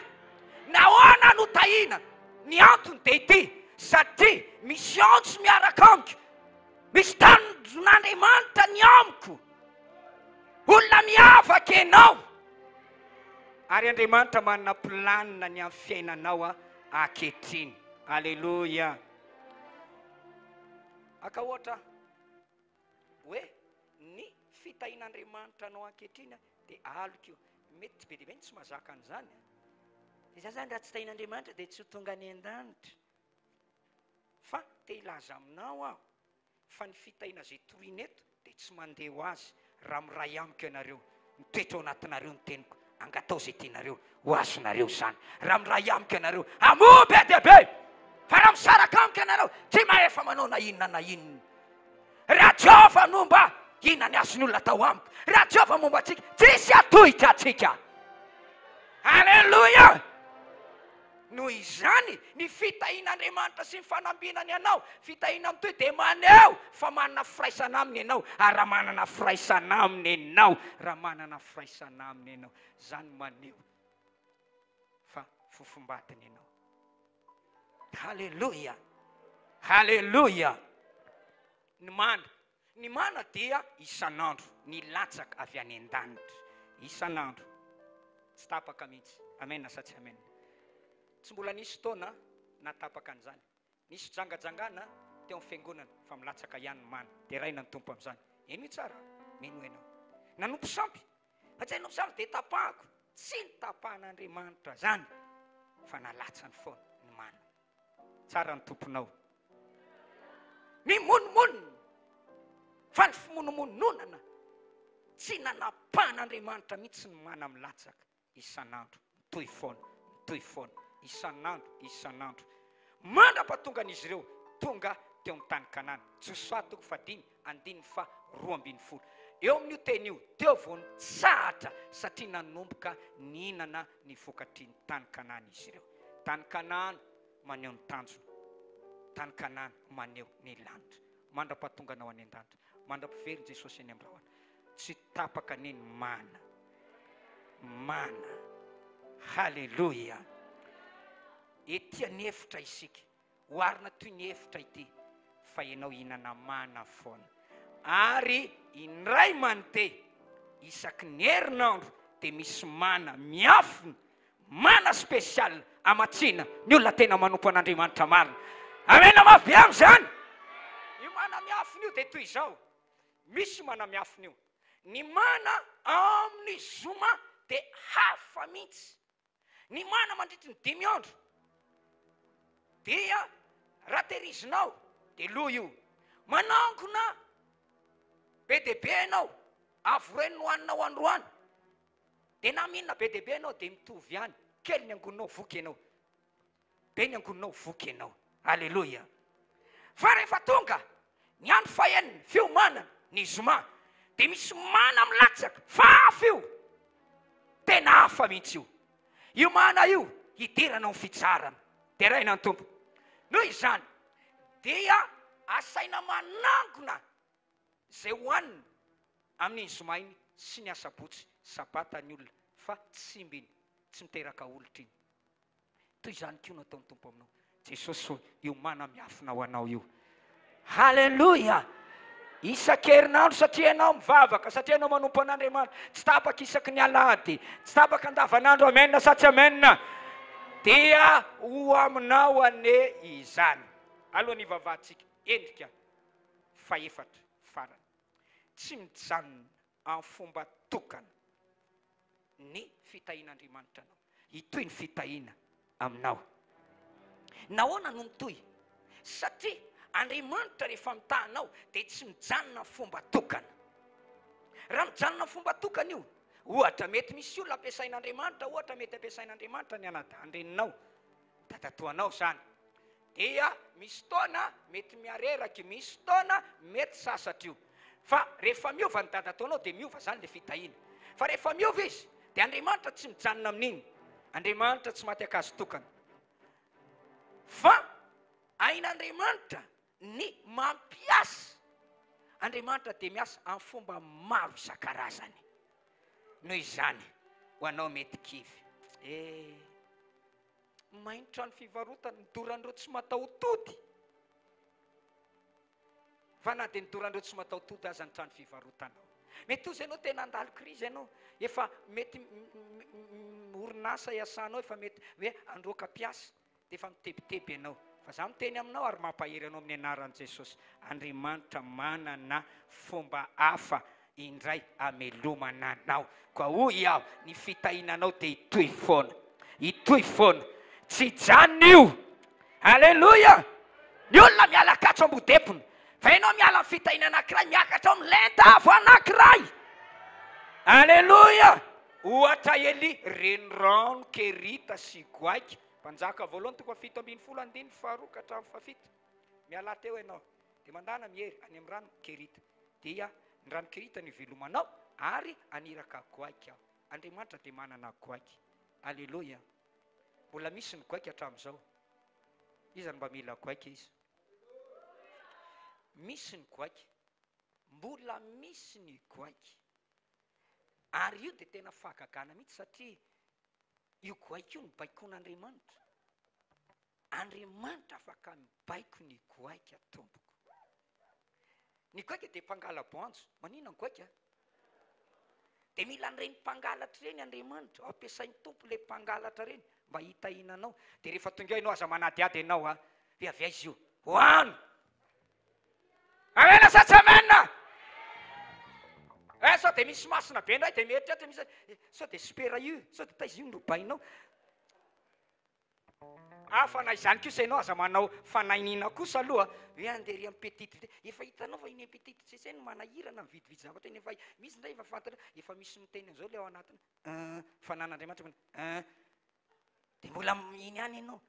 Nahoana no tahina? Ny antony dia ity, satria misy antso miaraka amiko, misy tanjon'Andriamanitra ny amiko. Olona miavaka ianao. Ary Andriamanitra manana planina ny amin'ny fiainanao ankehitriny. Aleloia. Aka ohatra hoe ny fitahian'Andriamanitra anao ankehitriny dia aloka io. Mety tsy be dia be ny tsy mahazaka an'izany. Dia za zany raha tsy tahian'Andriamanitra dia tsy ho tonga any an-danitra. Fa te hilaza aminao aho fa ny fitahiana izay toriana eto dia tsy mandeha ho azy raha miray amiko ianareo, mitoetra ao anatinareo ny teniko, angatao izay tianareo, ho azonareo izany. Raha miray amiko ianareo, hamoa be dia be! Fa raha misaraka amiko ianareo, tsy mahefa manao na inona na inona. Raha Jehovah no mba, inona ny azon'ny olona atao amiko? Raha Jehovah momba antsika, tsisy hatohitra antsika. Aleloia! Noho izany, ny fitahian'Andriamanitra sy ny fanambinany anao, fitahiana mitohy, dia maneho fa manana firaisana Aminy ianao, ary raha manana firaisana Aminy ianao, raha manana firaisana Aminy ianao, izany maneho fa fofombadiny ianao. Haleloia! Haleloia! Ny mana. Ny mana dia isan'andro nilatsaka avy any an-danitra. Isan'andro. Tsy tapaka mihitsy. Amen sa tsy amen? Tsy mbola nisy fotoana nahatapaka an'izany. Nisy fijangajangana teo amin'ny fiangonana fa milatsaka ihany ny mana. Deraina ny Tompo amin'izany. Henoy tsara. Mino ianao. Nanompo sampy. Fa tsy hanompo sampy dia tapahako. Tsy notapahan'Andriamanitra izany fa nalatsany foana ny mana. Tsara ny Tomponao. Mimonomonona fa ny fimonomononana tsy nanapahan'Andriamanitra mihitsy ny mana milatsaka isan'andro, mitohy foana, mitohy foana, isan'andro, isan'andro, mandra-pahatongan'izy ireo tonga teo amin'ny tany Kanana. Josoa toko fahadimy, andininy faha 12. Eo amin'io teny io, teo vao nitsahatra satria nanomboka nihinana ny vokatry ny tany Kanana izy ireo. Tany Kanana maneho ny tanjona. Tany Kanana maneho ny lanitra. Mandra-pahatonganao any an-danitra. Mandra-piverin' Jesosy eny amin'ny rahona. Tsy tapaka anie ny mana. Mana. Haleloia. Ety an'efitra isika. Oharina toy ny efitra ity fa ianao hihinana mana foana. Ary indray mandeha isaky ny herinandro dia misy mana miafina, mana spécial hamatsiana ny olona tena manompo an'Andriamanitra marina. Amena mafy be amin'izany. Io mana miafina io dia toy izao, misy mana miafina io. Ny mana amin'ny zoma dia hafa mihitsy. Ny mana mandritry ny dimy andro dia raha tehirizinao dia lo io. Manangona be dia be ianao, avoren'ny hohaninao androany, dia na mihinana be dia be ianao dia mitovy ihany, kely ny angoninao voky ianao. Be ny angoninao voky ianao. Aleloia. Fa rehefa tonga ny andro fahenina, fiomanana, ny zoma, Dia misy mana milatsaka, fa hafa io. Tena hafa mihitsy io. Io mana io hidirana ao fitsarana. Deraina ny Tompo. Noho izany dia asaina manangona izay hohanina amin'iny zoma iny sy ny asabotsy, sabata ny olona fa tsy simba iny, tsy miteraka olitra iny. Toy izany koa no ataon'ny Tompo aminao. Jesosy ô, io mana miafina ho anao io. Haleloia! Isan-kerinandro satria ianao mivavaka, satria ianao manompo an'Andriamanitra, tsy tapaka isaky ny alahady, tsy tapaka andavanandro, amen sa tsy amen? Dia ho aminao anie izany. Alohan'ny hivavahantsika, endrika fahefatra farany. Tsy mijanona amin'ny fomba tokana ny fitahian'Andriamanitra anao. Hitohy ny fitahiana aminao. Nahoana no mitohy? Satria Andriamanitra rehefa mitaha anao dia tsy mijanona amin'ny fomba tokana. Raha mijanona amin'ny fomba tokana io, ohatra mety misy olona ampiasain'Andriamanitra, ohatra mety ampiasain'Andriamanitra ny anadahin-dreninao, dadatoanao izany. Dia misy fotoana mety mihareraky, misy fotoana mety sasatra io. Fa rehefa miova ny dadatoanao dia miova zany le fitahiana. Fa rehefa miova izy dia Andriamanitra tsy mijanona amin'iny. Andriamanitra tsy maty ankazo tokana. Fa hain'Andriamanitra ny mampiasa. Andriamanitra dia miasa amin'ny fomba maro isan-karazany. Noho izany, ho anao mety kivy. Eh. May ny trano fivarotana, nidoran'ireo tsy mataho-tody. Fa na dia nidoran'ireo tsy mataho-tody aza ny trano fivarotanao. Mety ozy ianao tena handalo krizy ianao, efa mety orinasa iasanao efa mety hoe handroaka mpiasa, dia efa mitebiteby ianao. Fa za miteny aminao ary mampahery anao amin'ny anaran'i Jesosy, Andriamanitra manana fomba hafa indray hamelomana anao. Koa hoy aho, ny fitahiana anao dia hitohy foana. Hitohy foana. Tsy hijanona io. Aleloia! Ny olona miala katso ambodepona. Fa ianao miala amin'ny fitahiana anankiray, miakatra ao amin'ny lenta avo anankiray. Aleloia! Ohatra Elia, renirano Kerita sy Goaika. Mpanjaka voalohany toko faha-17 andininy faharoa ka hatramin'ny fahafito. Mialà teo ianao. Dia mandana miery any amin'ny rano Kerita. Dia ny rano Kerita no ivelomanao, ary haniraka goaika aho. Andriamanitra dia manana goaika. Aleloia! Mbola misy ny goaika hatramin'izao. Iza no mba mila goaika iza? Misy ny goaika. Mbola misy ny goaika. Ary io dia tena fahagagana mihitsy satria io goaika io no baikoan'Andriamanitra. Andriamanitra afaka mibaiko ny goaika tompoko. Ny goaika dia mpangala-boanjo. Maninona ny goaika? Dia mila an'ireny mpangalatra ireny Andriamanitra. Ampiasain'ny Tompo ilay mpangalatra ireny mba hitahiana anao. Dia rehefa tonga eo ianao aza manadihady ianao a. Hoe avy aiza io? Hoano! Amena sa tsy amena? Eh, sao dia misy masina be indray dia mieritreritra misy sao dia super io, sao dia taiza io no robainao. Ah fa na izany kosa ianao aza manao fanainiana kosa aloha hoe andeha ery amin'ny petite vitesse, efa hitanao fa iny petite vitesse iny manahirana mividividy zavatra iny, efa misy indray efa fantatra, efa misy miteny an'izao ilay ao anatiny, un fanan'Andriamanitra hono, un dia mbola iny ihany ianao,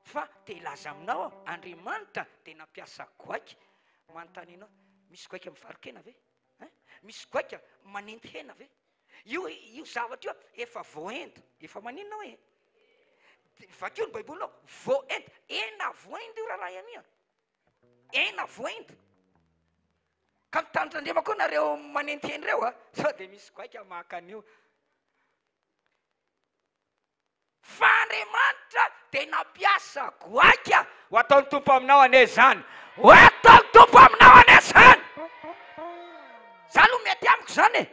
fa te hilaza aminao aho, Andriamanitra dia nampiasa goaika, manontany anao, misy goaika mivaro-kena ve? Hein? Misy goaika manendy hena ve? Io io zavatra io efa voaendy, efa maninona hoe? Vakio ny baibolinao, voaendy, hena voaendy io rahalahy ania, hena voaendy. Ka mitandrindrema koa nareo manendy hena ireo a, sao dia misy goaika maka an'io. Fa Andriamanitra dia nampiasa goaika. Ho ataon'ny Tompo aminao anie izany. Ho ataon'ny Tompo aminao anie izany. Za aloha mety amiko izany e.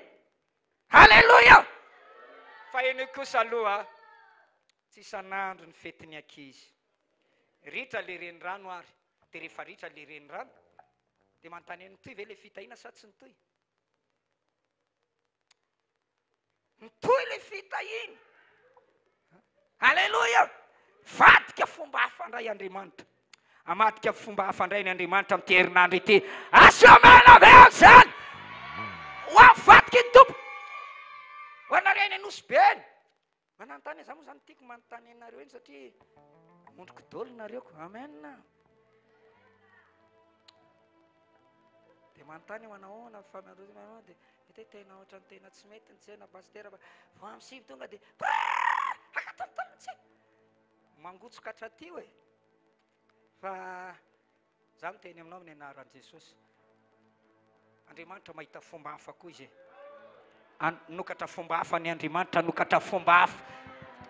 Haleloia. Fa henoy kosa aloha, tsy isan'andro ny fetin'ny ankizy. Ritra le renirano ary, dia rehefa ritra le renirano, dia manontany an'i nitohy ve le fitahiana sa tsy nitohy? Mitohy ilay fitahiana. Aleloia! Vadika fomba hafa indray Andriamanitra. Amadika fomba hafa indray ny Andriamanitra amin'ity herinandro ity. Asio mena ve izany? Ho avadika ny Tompo. Ho anareo eny Anosy be eny. Manontany za moa zany tiako manontany anareo eny satria ondriko daholo nareo ko. Amen. Dia manontany hoe manahoana ny famelombelomana dia mety hoe tena ohatran'ny tena tsy mety ny tsena pasitera fa vao amin'ny sivy tonga dia brrrr akatony ny tsena. Mangotsoka hatraty io e. Fa za miteny aminao amin'ny anaran'i Jesosy. Andriamanitra mahita fomba hafa koa izy e. Hanokatra fomba hafa ny Andriamanitra, hanokatra fomba hafa.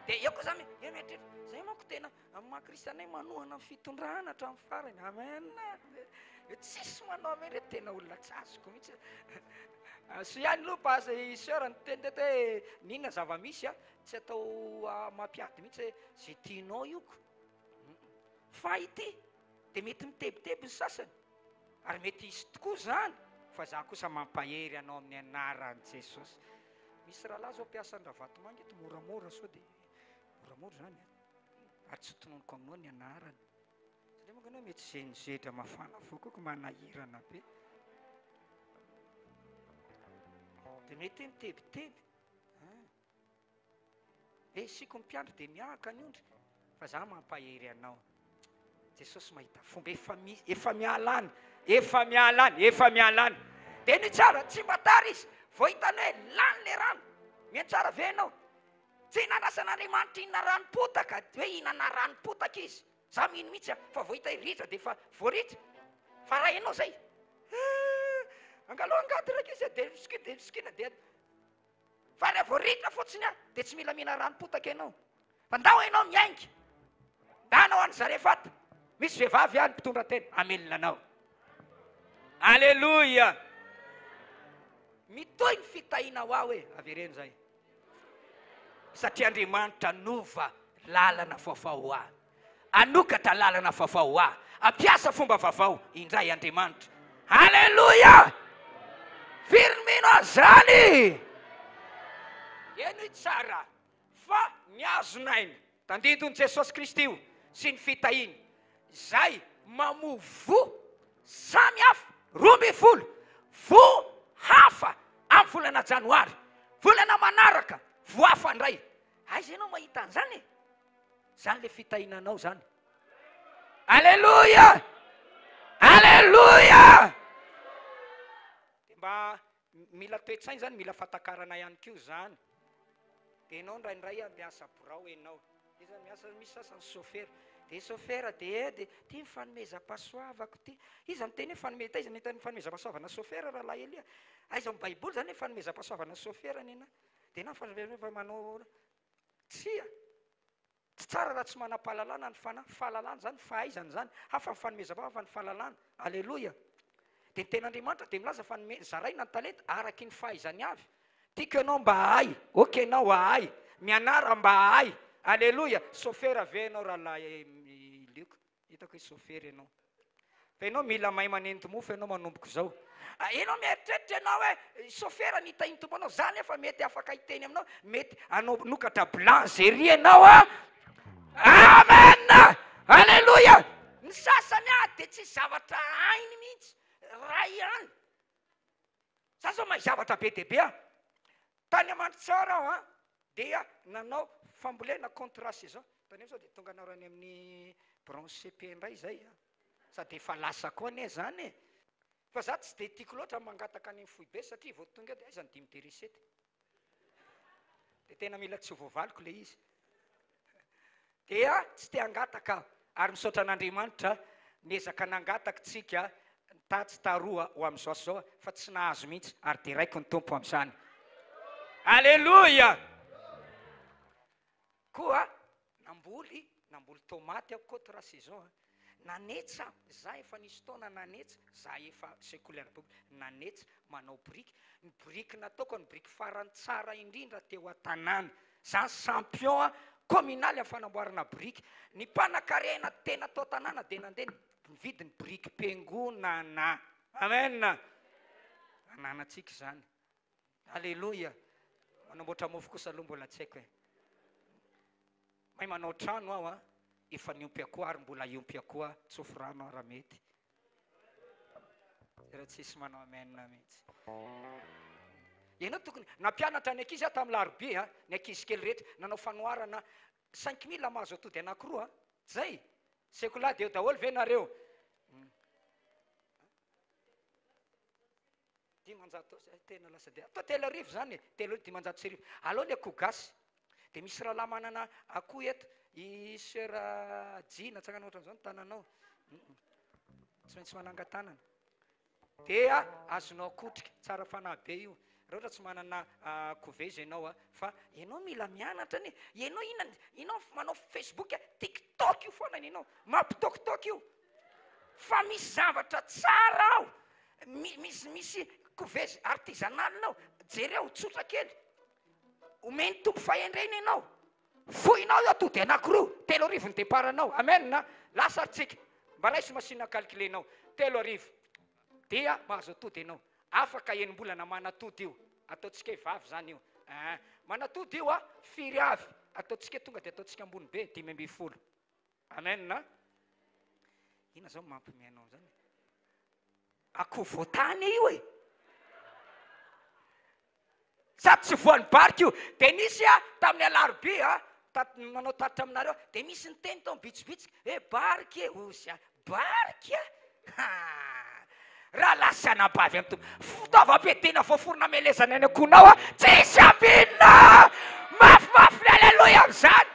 Dia eo koa za eo mieritreritra, zay manko tena amin'ny maha kristiana hoe manohana ny fitondrana hatramin'ny farany. Amen. Tsisy manao amen reto tena olona tsy azoko mihitsy. Soa ihany aloha pas i sœur niteny teto hoe n'inona zava-misy a, tsy atao mampiady mihitsy hoe zay tianao io ko. Fa ity dia mety mitebiteby ny sasany ary mety hisy tokoa izany fa za kosa mampahery anao amin'ny anaran'i Jesosy. Misy rahalahy zao mpiasa an-dRavatomanga eto moramora sao dia moramora izany a. Ary tsy tononiko aminao ny anarany. Satria manko ianao mety zenizetra mafana fo koa manahirana be. Dia mety hoe mitebiteby. Eh isika mpiandry dia miahaka ny ondry fa za mampahery anao. Jesosy mahita fomba efa misy efa miala any efa miala any efa miala any. Dia ny tsara tsy mba tara izy vao hitany hoe lany le rano. Miantsara ve ianao? Tsy nandrasan'Andriamanitra hihinana ranom-potaka hoe hihinana ranom-potaka izy. Za mino mihitsy a fa vao hita hoe ritra dia efa voaritra. Fa raha ianao zay eh angalao angady raika izy dia misokina dia misokina dia Fa raha vao ritra fotsiny aho dia tsy mila mihina ranom-potaka ianao. Fa ndao ianao miainga. Ndana ho any Zarefata. Misy vehivavy any mpitondra tena hamelona anao. Aleloia! Mitohy ny fitahiana ho ahy hoe avereno izay. Satria Andriamanitra nova lalana vaovao ho ahy. Hanokatra lalana vaovao ho ahy. Hampiasa fomba vaovao indray Andriamanitra. Aleloia! Firy ny mino an'izany? Henoy tsara fa ny hazon'aina tandindon'i Jesosy Kristy io sy ny fitahiany izay mamoa voa samy hafa 12 voa hafa amin'ny volana janoary, volana manaraka voa hafa indray. Aiza ianao mahita an'izany e? Zany le fitahiana anao zany. Aleloia! Aleloia! De mba mila toe-tsaina zany, mila fatakarana ihany koa zany. De enao indraindray a miasa birao enao. Iza miasa misy sasany sofera. De sofera de eh de ty ny fanomezam-pahasoavako ty. Iza miteny hoe fanome taiza no ahitana fanomezam-pahasoavana sofera rahalahy Elia? Aiza amin'ny baiboly zany hoe fanomezam-pahasoavana sofera nenah? De enao fa manao ahoana? Tsia. Tsy tsara raha tsy manam-pahalalana ny fanahy. Fahalalana izany, fahaizana izany. Hafa ny fanomezam-panahy, hafa ny fahalalana. Aleloia. Dia ny tenin'Andriamanitra dia milaza fa nome, zaraina ny talenta araky ny fahaizany avy. Tiako ianao mba hahay. Ok ianao hahay. Mianara mba hahay. Aleloia. Sofera ve ianao rahalahy Lioka? Hitako hoe sofera ianao. Fa ianao mila mahay manendy mofo ianao manomboka izao. Ah, ianao mieritreritra ianao hoe sofera ny hitahian'ny Tompo anao. Za nefa mety afaka hiteny aminao, mety hanao nokatra boulangerie ianao a. Amen! Alléluia! Ny sasany ah dia tsisy zavatra hainy mihitsy, ray ihany. Za zao mahay zavatra be dia be ah. Tany Amandritsara aho an, dia nanao fambolena contrat saison. Tandremo sao dia tonga anareo any amin'ny branche CP indray izay an. Sady efa lasa koa anie izany e. Fa za tsy dia tiako loatra ny mangataka any amin'ny foibe satria vao tonga eo dia aiza ny dimy de recette. Dia tena mila tsy ho voavaliko ilay izy. Dia tsy te hangataka aho. Ary misaotra an'Andriamanitra, niezaka nangataka tsika tatsy taroa ho amin'izao sy izao fa tsy nahazo mihitsy ary deraiko ny Tompo amin'izany. Aleloia! Koa namboly, namboly tomaty aho contre saison a. Nanetsa aho, za efa nisy taona nanetsa, za efa sekoly ara-baiboly, nanetsa, manao biriky, ny biriky nataoko ny biriky farany tsara indrindra teo an-tanàna, za champion communal amin'ny fanamboarana biriky, ny mpanakarena tena tao an-tanàna dia nandeha nividy ny birikim-piangonana, amen, ananantsika izany, aleloia, manamboatra mofo kosa aloha mbola tsy haiko e. Mahay manao trano aho an, efa niompy akoho ary mbola hiompy akoho aho, tsofy rano aho raha mety. Raha tsisy manao amen mihitsy. Ianao tokony nampianatra ny ankizy aho tamin'ny larobia an, ny ankizy kely rehetra, nanao fanoharana 5000 mahazo atody anankiroa an, zay. Sekolah dia eo daholo ve nareo? 500 zay tena lasa dia atao 3000 zany e, telo 1500. Alao ny akoho gasy. Dia misy rahalahy manana akoho eto, i soeur Jina, atsangano ohatran'izao ny tananao. Tsy maintsy manangan-tanana. Dia azonao akotrika, tsara fanahy be io. Raha ohatra tsy manana couveuse ianao fa ianao mila mianatra anie. Ianao inona, ianao manao Facebook, TikTok io foana ny anao. Mampitokitoky io. Fa misy zavatra tsara ao. Misy misy couveuse artisanale ao. Jereo, tsotra kely. Omen'ny Tompo fahendrena ianao. Fohinao io atody anakiroa, 3000 ny départ anao. Amen. Lasa ary tsika. Mba raiso machine à calculer nao. 3000. Dia mahazo atody ianao. Afaka enim-bolana manatody io. Ataontsika hoe vavy zany io. Eeh. Manatody io a, firy avy? Ataontsika tonga dia ataontsika ambony be, 15. Amen. Inona zao mampime anao zany? Akoho voatany io e. Sady tsy voan'ny barika io. Dia nisy a, tamin'ny alarobia a, tat- manao tatitra aminareo, dia misy niteny tao mibitsibitsika hoe barika e, ozy a, barika? Ha! Rahalahy sy anabavy amin'ny Tompo, fitaovam-piadiana voaforona hamelezana ny akohonao a, tsisy ambinina! Mafimafy ny aleloia amin'izany!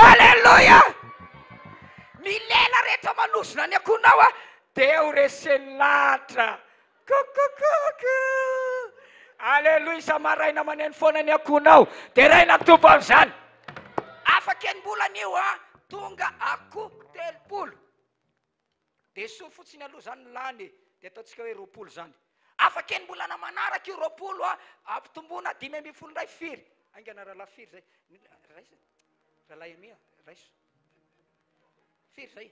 Aleloia! Ny lela rehetra manozona ny akohonao a, dia ho resen'ny lahatra. Coucoucoucou! Aleloia isa-maraina maneno foana ny akohonao. Deraina ny Tompo amin'izany. Afaka enim-bolana io an, tonga akoho 30. Dia soa fotsiny aloha izany ny lany e. Dia ataontsika hoe 20 izany. Afaka enim-bolana manaraka io 20 an, ampitomboina 15 indray firy? Haingana rahalahy firy izay? Raiso. Rahalahy Amia, raiso. Firy izay?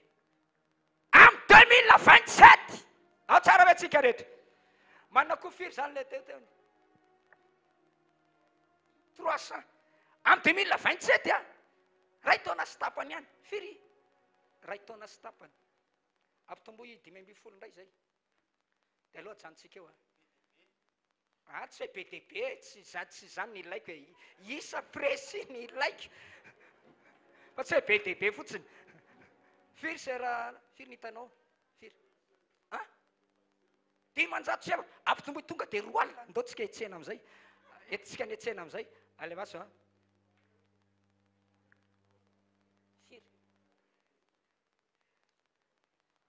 Am 2027! Ao tsara ve tsika rehetra? Manana koa firy zany le teo teo? 300. Am 2027 a! Ray taona sy tapany ihany. Firy? Ray taona sy tapany. Ampitomboy 15 indray zay. Dia aloha ajanontsika eo a. Ah tsy hoe be dia be e, tsy za tsy izany no ilaiko e, isa précis no ilaiko fa tsy hoe be dia be fotsiny. Firy sera, firy ny hitanao? Firy? An? 500, ampitomboy tonga dia 20, ndao tsika hiantsena amin'izay, entintsika any an-tsena amin'izay, alefaso an. Firy?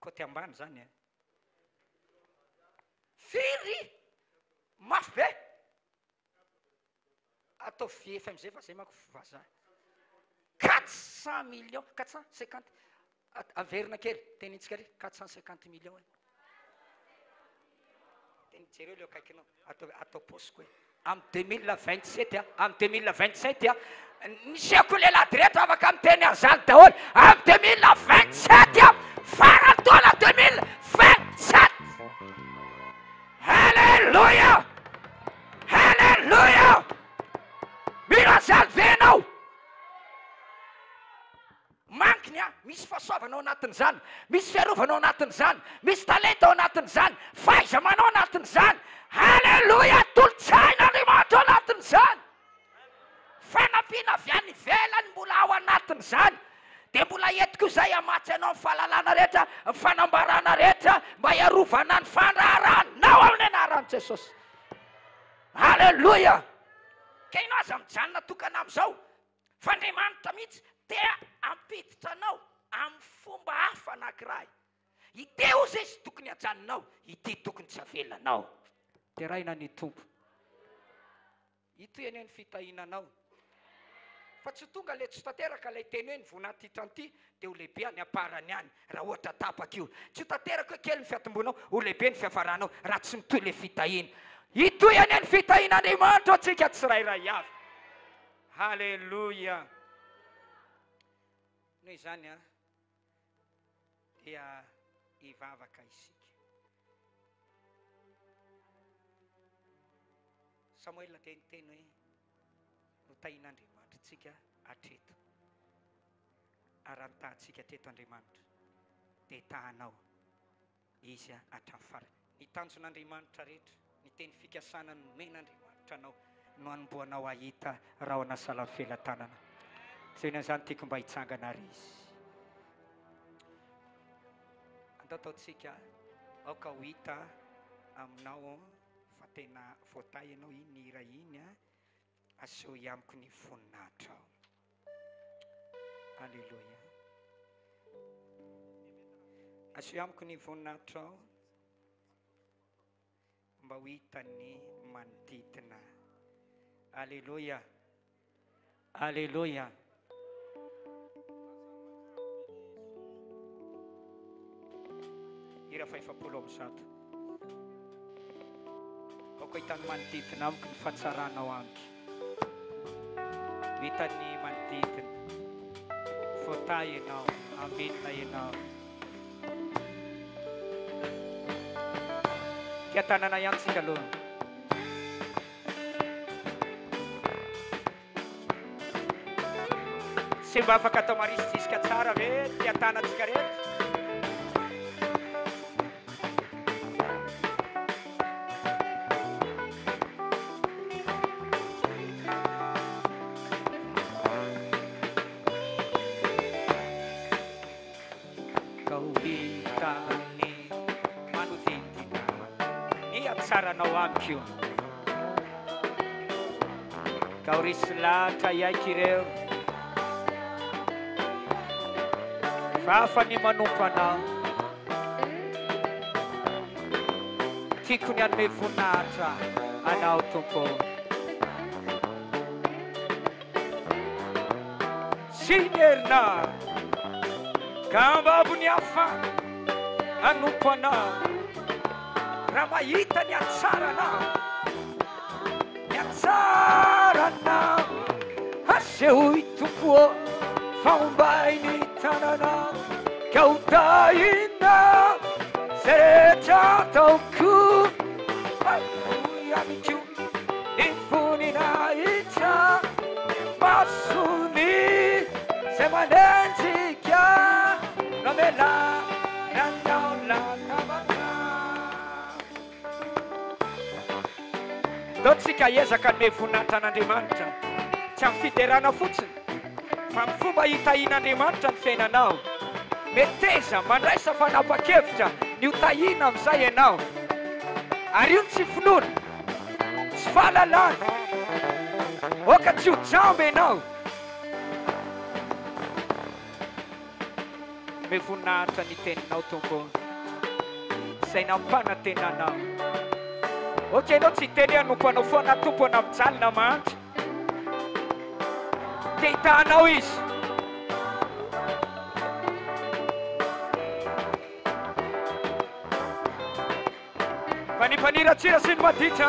Côté ambany zany e. Firy? Mafy be? Ataovy VFMG fa zay manko vazaha. 400 millions, 450. Averina kely, tenintsika ry, 450 millions e. Teny jereo le akaikinao, atao atao paosiko e. Amin'ny 2027 a, amin'ny 2027 a, ny sekoly lehilahy rehetra afaka miteny an'izany daholo. Amin'ny 2027 a, faran'ny taona 2027. Alléluia! Alléluia! Mino an'izany ve ianao? Mankiny an, misy fahasoavana ao anatin'izany, misy fiarovana ao anatin'izany, misy talenta ao anatin'izany, fahaiza-manao anatin'izany. Haleloia! Tolo-tsain'Andriamanitra ao anatin'izany. Fanampiana avy any ivelany mbola ao anatin'izany. Dia mbola eto koa izay hamatsy anao ny fahalalana rehetra, ny fanambarana rehetra mba hiarovana ny fandraharanao amin'ny anaran'i Jesosy. Haleloia! Ka ianao aza mijanona tokana amin'izao. Fa Andriamanitra mihitsy te hampiditra anao amin'ny fomba hafa anankiray. Ity hozy izy tokony hajanonao, ity tokony tsy avelanao. Deraina ny Tompo. Itoy anie ny fitahiana anao. Fa tsy ho tonga ilay tsy ho tanteraka ilay teny hoe ny vonatitran'ity dia ho lehibe any am-parany any raha ohatra tapaka io. Tsy ho tanteraka hoe kely ny fiatomboanao, ho lehibe ny fiafaranao raha tsy mitohy ilay fitahiana. Hitohy anie ny fitahian'Andriamanitra ho antsika tsirairay avy. Haleloia! Noho izany an, dia hivavaka isika. Samoela dia niteny hoe, Notahian'Andriamanitra antsika hatreto. Ary raha nitaha antsika hatreto Andriamanitra, dia hitaha anao Izy hatramin'ny farany. Ny tanjon'Andriamanitra rehetra, ny teny fikasana nomen'Andriamanitra anao no hanombohanao hahita rahona sahala amin'ny felatanana. Izay an'izany tiako mba hitsangana ary izy. Andao ataontsika, aoka ho hita aminao. tena voatahy ianao iny hira iny a, asehoy amiko ny voninahitrao. Aleloia. Asehoy amiko ny voninahitrao mba ho hitan'ny manodidina. Aleloia. Aleloia. Hira faha-140. Aoka hitan'ny manodidina amiko ny fahatsaranao amiko. Ho hitan'ny manodidina. Voatahy ianao, ambinina ianao. Tia tanana ihany tsika aloha. Tsy mba afaka atao marisijisika tsara ve ty tanantsika rehetra? Ka ho hitan'ny manodidina ny hatsaranao amiko. Ka ho resy lahatra hiaiky ireo fa hafa ny manompo anao. Tiako ny hanome voninahitra anao Tompo. Tsy ny herinao ka hambabo ny hafa hanompo anao raha mahita ny hatsaranao ny hatsaranao asehoy Tompo ô fa ombay ny tananao ka ho tahinao izay rehetra ataoko asehoy amiko Ny voninahitra masony izay manenjika no amelanao latabatra. Ndao tsika hiezaka hanome voninahitra an'Andriamanitra, tsy amin'ny fiderana fotsiny, fa amin'ny fomba hitahian'Andriamanitra ny fiainanao. Meteza, mandraisa fanapan-kevitra ny ho tahiana amin'izay ianao. Ary io ny tsy finoana. Tsy fahalalana. Aoka tsy ho jamba ianao. Omeo voninahitra ny teninao Tompo ô. Izay nampanantenanao. Aoka ianao tsy hiteny hoe hanompo anao foana aho Tompo ô na mijaly na mahantra. Te hitaha anao Izy. Fa ny mpaniratsira sy ny maditra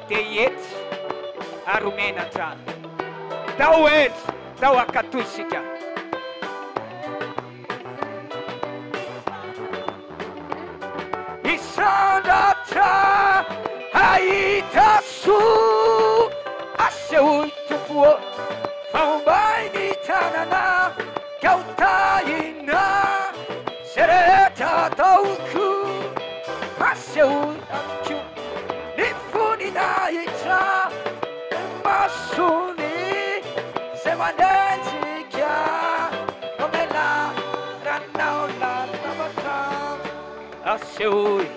dia hiety ary ho menatra. Ndao hendry, ndao hankatò isika. Hisandratra hahita soa, asehoy Tompo ô, fa ombay ny tanana ka ho tahina. Izay rehetra ataoko, asehoy amiko ny voninahitra, ny masony izay manenjika no amelaranao latabatra. Asehoy.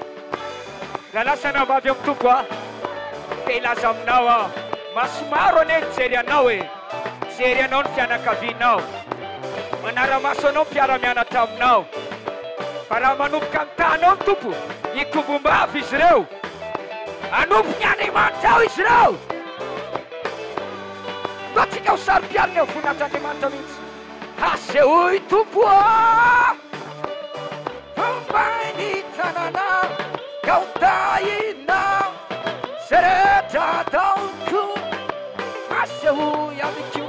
Raha lasa anabavy amin'ny Tompo aho, te hilaza aminao aho, maso maro anie nijery anao e! Mijery anao ny fianakavianao. Manara-maso anao ny mpiara-mianatra aminao. Fa raha manomboka mitaha anao ny Tompo, hikombom-bava izy ireo. Hanompo ny Andriamanitrao izy ireo. Ndao tsika ho saro-piaro ny amin'ny voninahitr'Andriamanitra mihitsy. Asehoy Tompo ô! Fomba ny tanana ka ho tahinao Izay rehetra ataoko asehoy amiko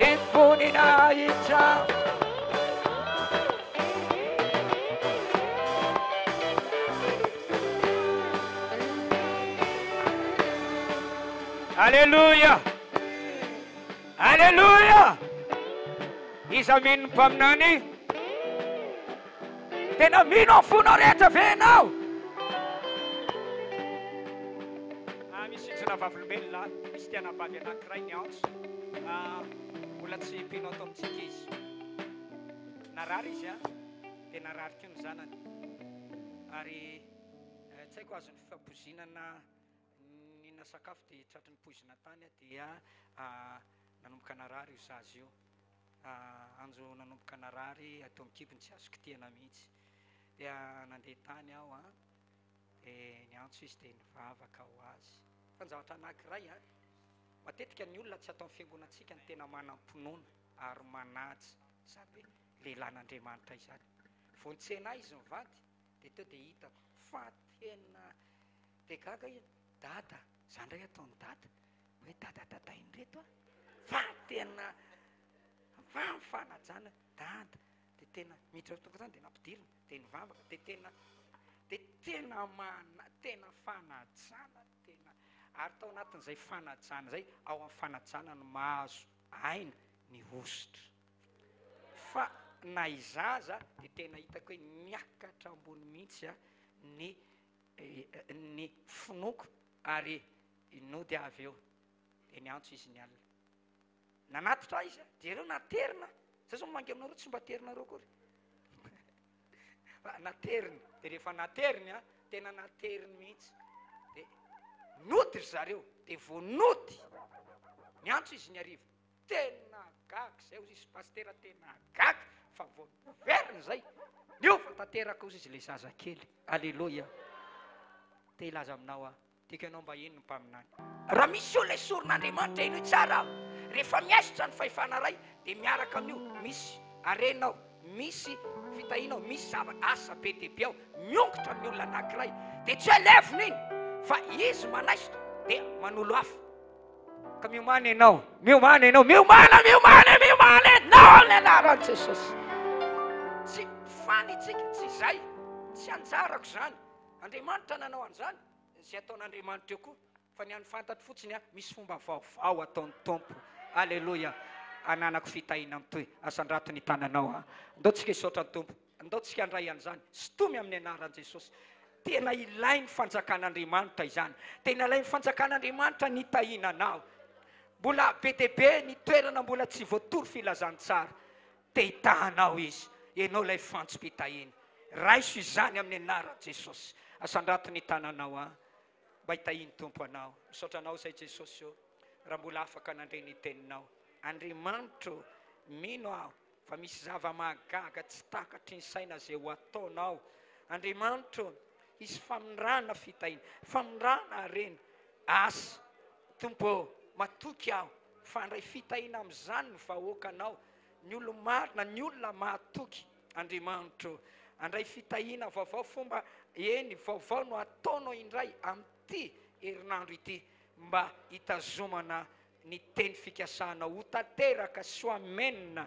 ny voninahitra Aleloia! Aleloia! Iza mino ny mpaminany? Tena mino amin'ny fonao rehetra ve ianao? Ah, misy fijoroana vavolombelona, misy ty anabavy anankiray niantso. Ah, mbola tsy mpino ato amintsika izy. Narary izy ah, dia narary koa ny zanany. Ary. Tsy haiko azon'ny fifampozina nihinana sakafo dia tratry ny poizina tany aho dia nanomboka narary io zaza io. Anjo nanomboka narary ato amin'ny kibony tsy azo kitihana mihitsy. Dia nandeha tany aho an, dia niantso izy dia nivavaka ho azy. Fa ny zavatra anankiray an, matetika ny olona tsy ato amin'ny fiangonantsika no tena manam-pinoana ary manaja izany hoe lehilahin'Andriamanitra izany. Vao nitsena ahy izy mivady dia teo dia hitako fa tena dia gaga izy, dada, za indray ataon'i dada, hoe dada dadain'ireto an, fa tena fa ny fanajana dada, dia tena miditra ao an-tokantrano dia nampidirina, dia nivavaka, dia tena dia tena mana tena fanajana tena ary tao anatin'izay fanajana izay, ao amin'ny fanajana no mahazo aina ny hosotra. Fa na izaho aza dia tena hitako hoe niakatra ambony mihitsy ny ny finoako ary nody aho avy eo dia niantso izy ny alina. Nanatitra ahy izy, jereo naterina, za zao mangy aminareo tsy mba aterinareo akory. Fa nateriny, dia rehefa nateriny an, tena nateriny mihitsy. Dia nody ry zareo, dia vao nody, niantso izy ny hariva. Tena gaga zay ozy izy pasitera tena gaga fa vao niverina zay niova tanteraka ozy izy le zazakely aleloia te hilaza aminao aho tiako ianao mba hino ny mpaminany raha misy olona esorin'Andriamanitra henoy tsara aho rehefa miaisotra ny fahefana ray dia miaraka amin'io misy harena ao misy fitahiana ao misy zava asa be dia be ao miongotra amin'ny olona anankiray dia tsy hoe levona iny fa izy manaisotra dia manolo hafa Ka miomàna ianao, miomàna ianao, miomàna, miomàna, miomàna ianao amin'ny anaran'i Jesosy. Tsy faly itsika, tsy izay, tsy anjarako izany. Andriamanitra nanao an'izany, izay ataon'Andriamanitra eo koa. Fa ny an'ny fantatro fotsiny a, misy fomba vaovao ataon'ny Tompo. Aleloia. Ananako fitahiana mitohy. Asandrato ny tananao a. Andao tsika hisaotra ny Tompo. Andao tsika handray an'izany. Sintomy amin'ny anaran'i Jesosy. Tena ilain'ny fanjakan'Andriamanitra izany. Tena ilain'ny fanjakan'Andriamanitra ny hitahiana anao. Mbola be dia be ny toerana mbola tsy voatory filazantsara. Te hitaha anao Izy. Ianao ilay fantsom-pitahiana. Raiso izany amin'ny anaran'i Jesosy. Asandrato ny tananao an. Mba hitahian'ny Tompo anao. Misaotra anao izay Jesosy ô. Raha mbola afaka nandre ny teninao. Andriamanitro, mino aho Fa misy zava-mahagaga tsy takatry ny saina izay ho ataonao, Andriamanitra ô, hisy famindrana fitahiana, famindrana harena, asa. Tompo ô, matoky aho fa handray fitahiana amin'izany ny vahoakanao, ny olo-marina, ny olona mahatoky, Andriamanitra ô. Handray fitahiana vaovao, fomba, eny, vaovao no ataonao indray amin'ity herinandro ity, mba hitazomana ny teny fikasanao ho tanteraka sy ho amen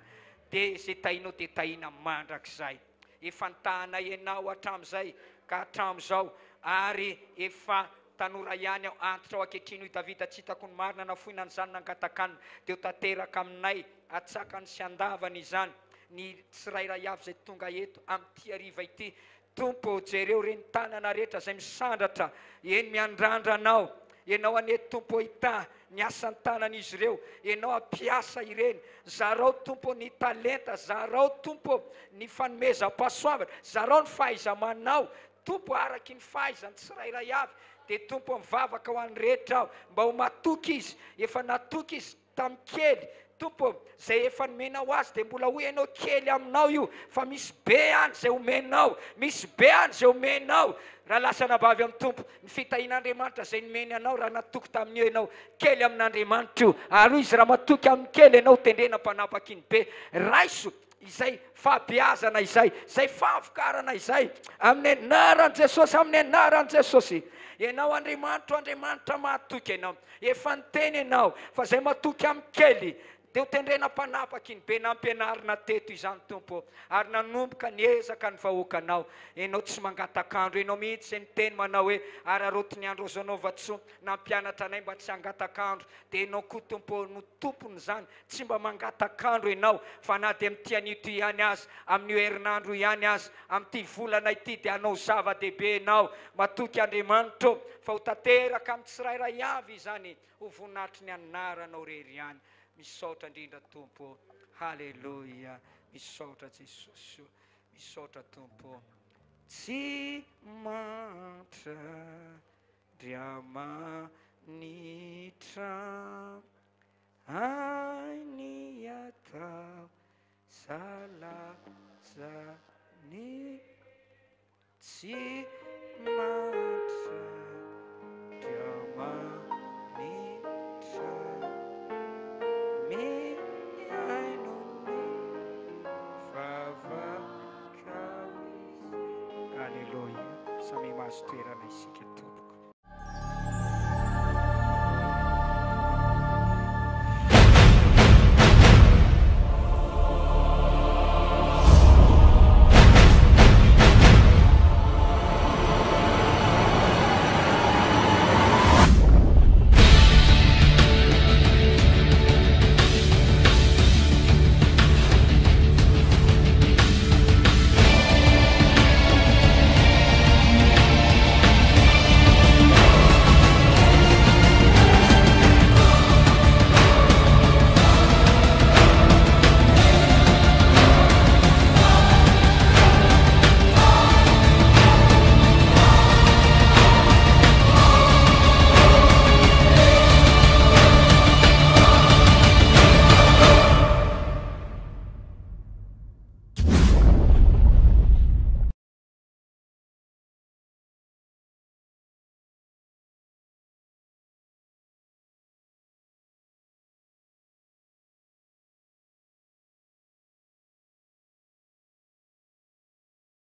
dia izay tahinao dia tahina mandrakizay. Efa nitahanay ianao hatramin'izay ka hatramin'izao ary efa tanora ihany aho antitra aho ankehitriny hoy Davida tsy hitako ny marina nafoina an'izany nangatakanina dia ho tanteraka aminay atsakany sy andavany izany ny tsirairay avy izay tonga eto amin'ity hariva ity Tompo ô, jereo ireny tanana rehetra izay misandratra, eny miandrandra Anao. Ianao anie Tompo ô hitaha ny asan-tanan'izy ireo, Ianao hampiasa ireny. Zarao Tompo ô ny talenta, zarao Tompo ô ny fanomezam-pahasoavana, zarao ny fahaiza-manao Tompo araky ny fahaizan'ny tsirairay avy. Dia Tompo ô mivavaka ho an'ny rehetra aho mba ho matoky izy, efa natoky izy, Tamin'ny kely, Tompo ô, izay efa nomenao azy dia mbola hoy Ianao kely aminao io fa misy be any izay omenao, misy be any izay omenao. Raha lasa anabavy amin'ny Tompo, ny fitahian'Andriamanitra izay nomeny anao raha natoky tamin'io ianao, kely amin'Andriamanitra io. Ary hoy Izy raha matoky amin'ny kely ianao, tendrena mpanapaky ny be. Raiso izay fahabeazana izay, izay fahavokarana izay, amin'ny anaran'i Jesosy, amin'ny anaran'i Jesosy. Ianao Andriamanitro, Andriamanitra mahatoky Ianao. Efa niteny Ianao fa izay matoky amin'ny kely dia ho tendrena mpanapaky ny be. Nampianarina teto izany Tompo ô, ary nanomboka niezaka ny vahoakanao. Ianao tsy mangatak'andro, Ianao mihitsy izay niteny manao hoe, Araraoty ny andro azo anaovan-tsoa. Nampianatra anay mba tsy hangatak'andro, dia Ianao koa Tompo ô no tompon'izany. Tsy mba mangatak'andro Ianao, fa na dia amin'ity anio ity ihany aza, amin'io herinandro io ihany aza, amin'ity volana ity dia hanao zava-dehibe Ianao. Matoky Andriamanitra ô, fa ho tanteraka amin'ny tsirairay avy izany, ho voninahitry ny Anaranao irery ihany. Misaotra indrindra Tompo ô. Haleloia. Misaotra Jesosy ô. Misaotra Tompo ô. Tsy mantra Andriamanitra Hainy atao Zalaza ny Tsy mantra Andriamanitra Mihaino ny vavakao Izy. Aleloia. Samia mahazo toerana isika.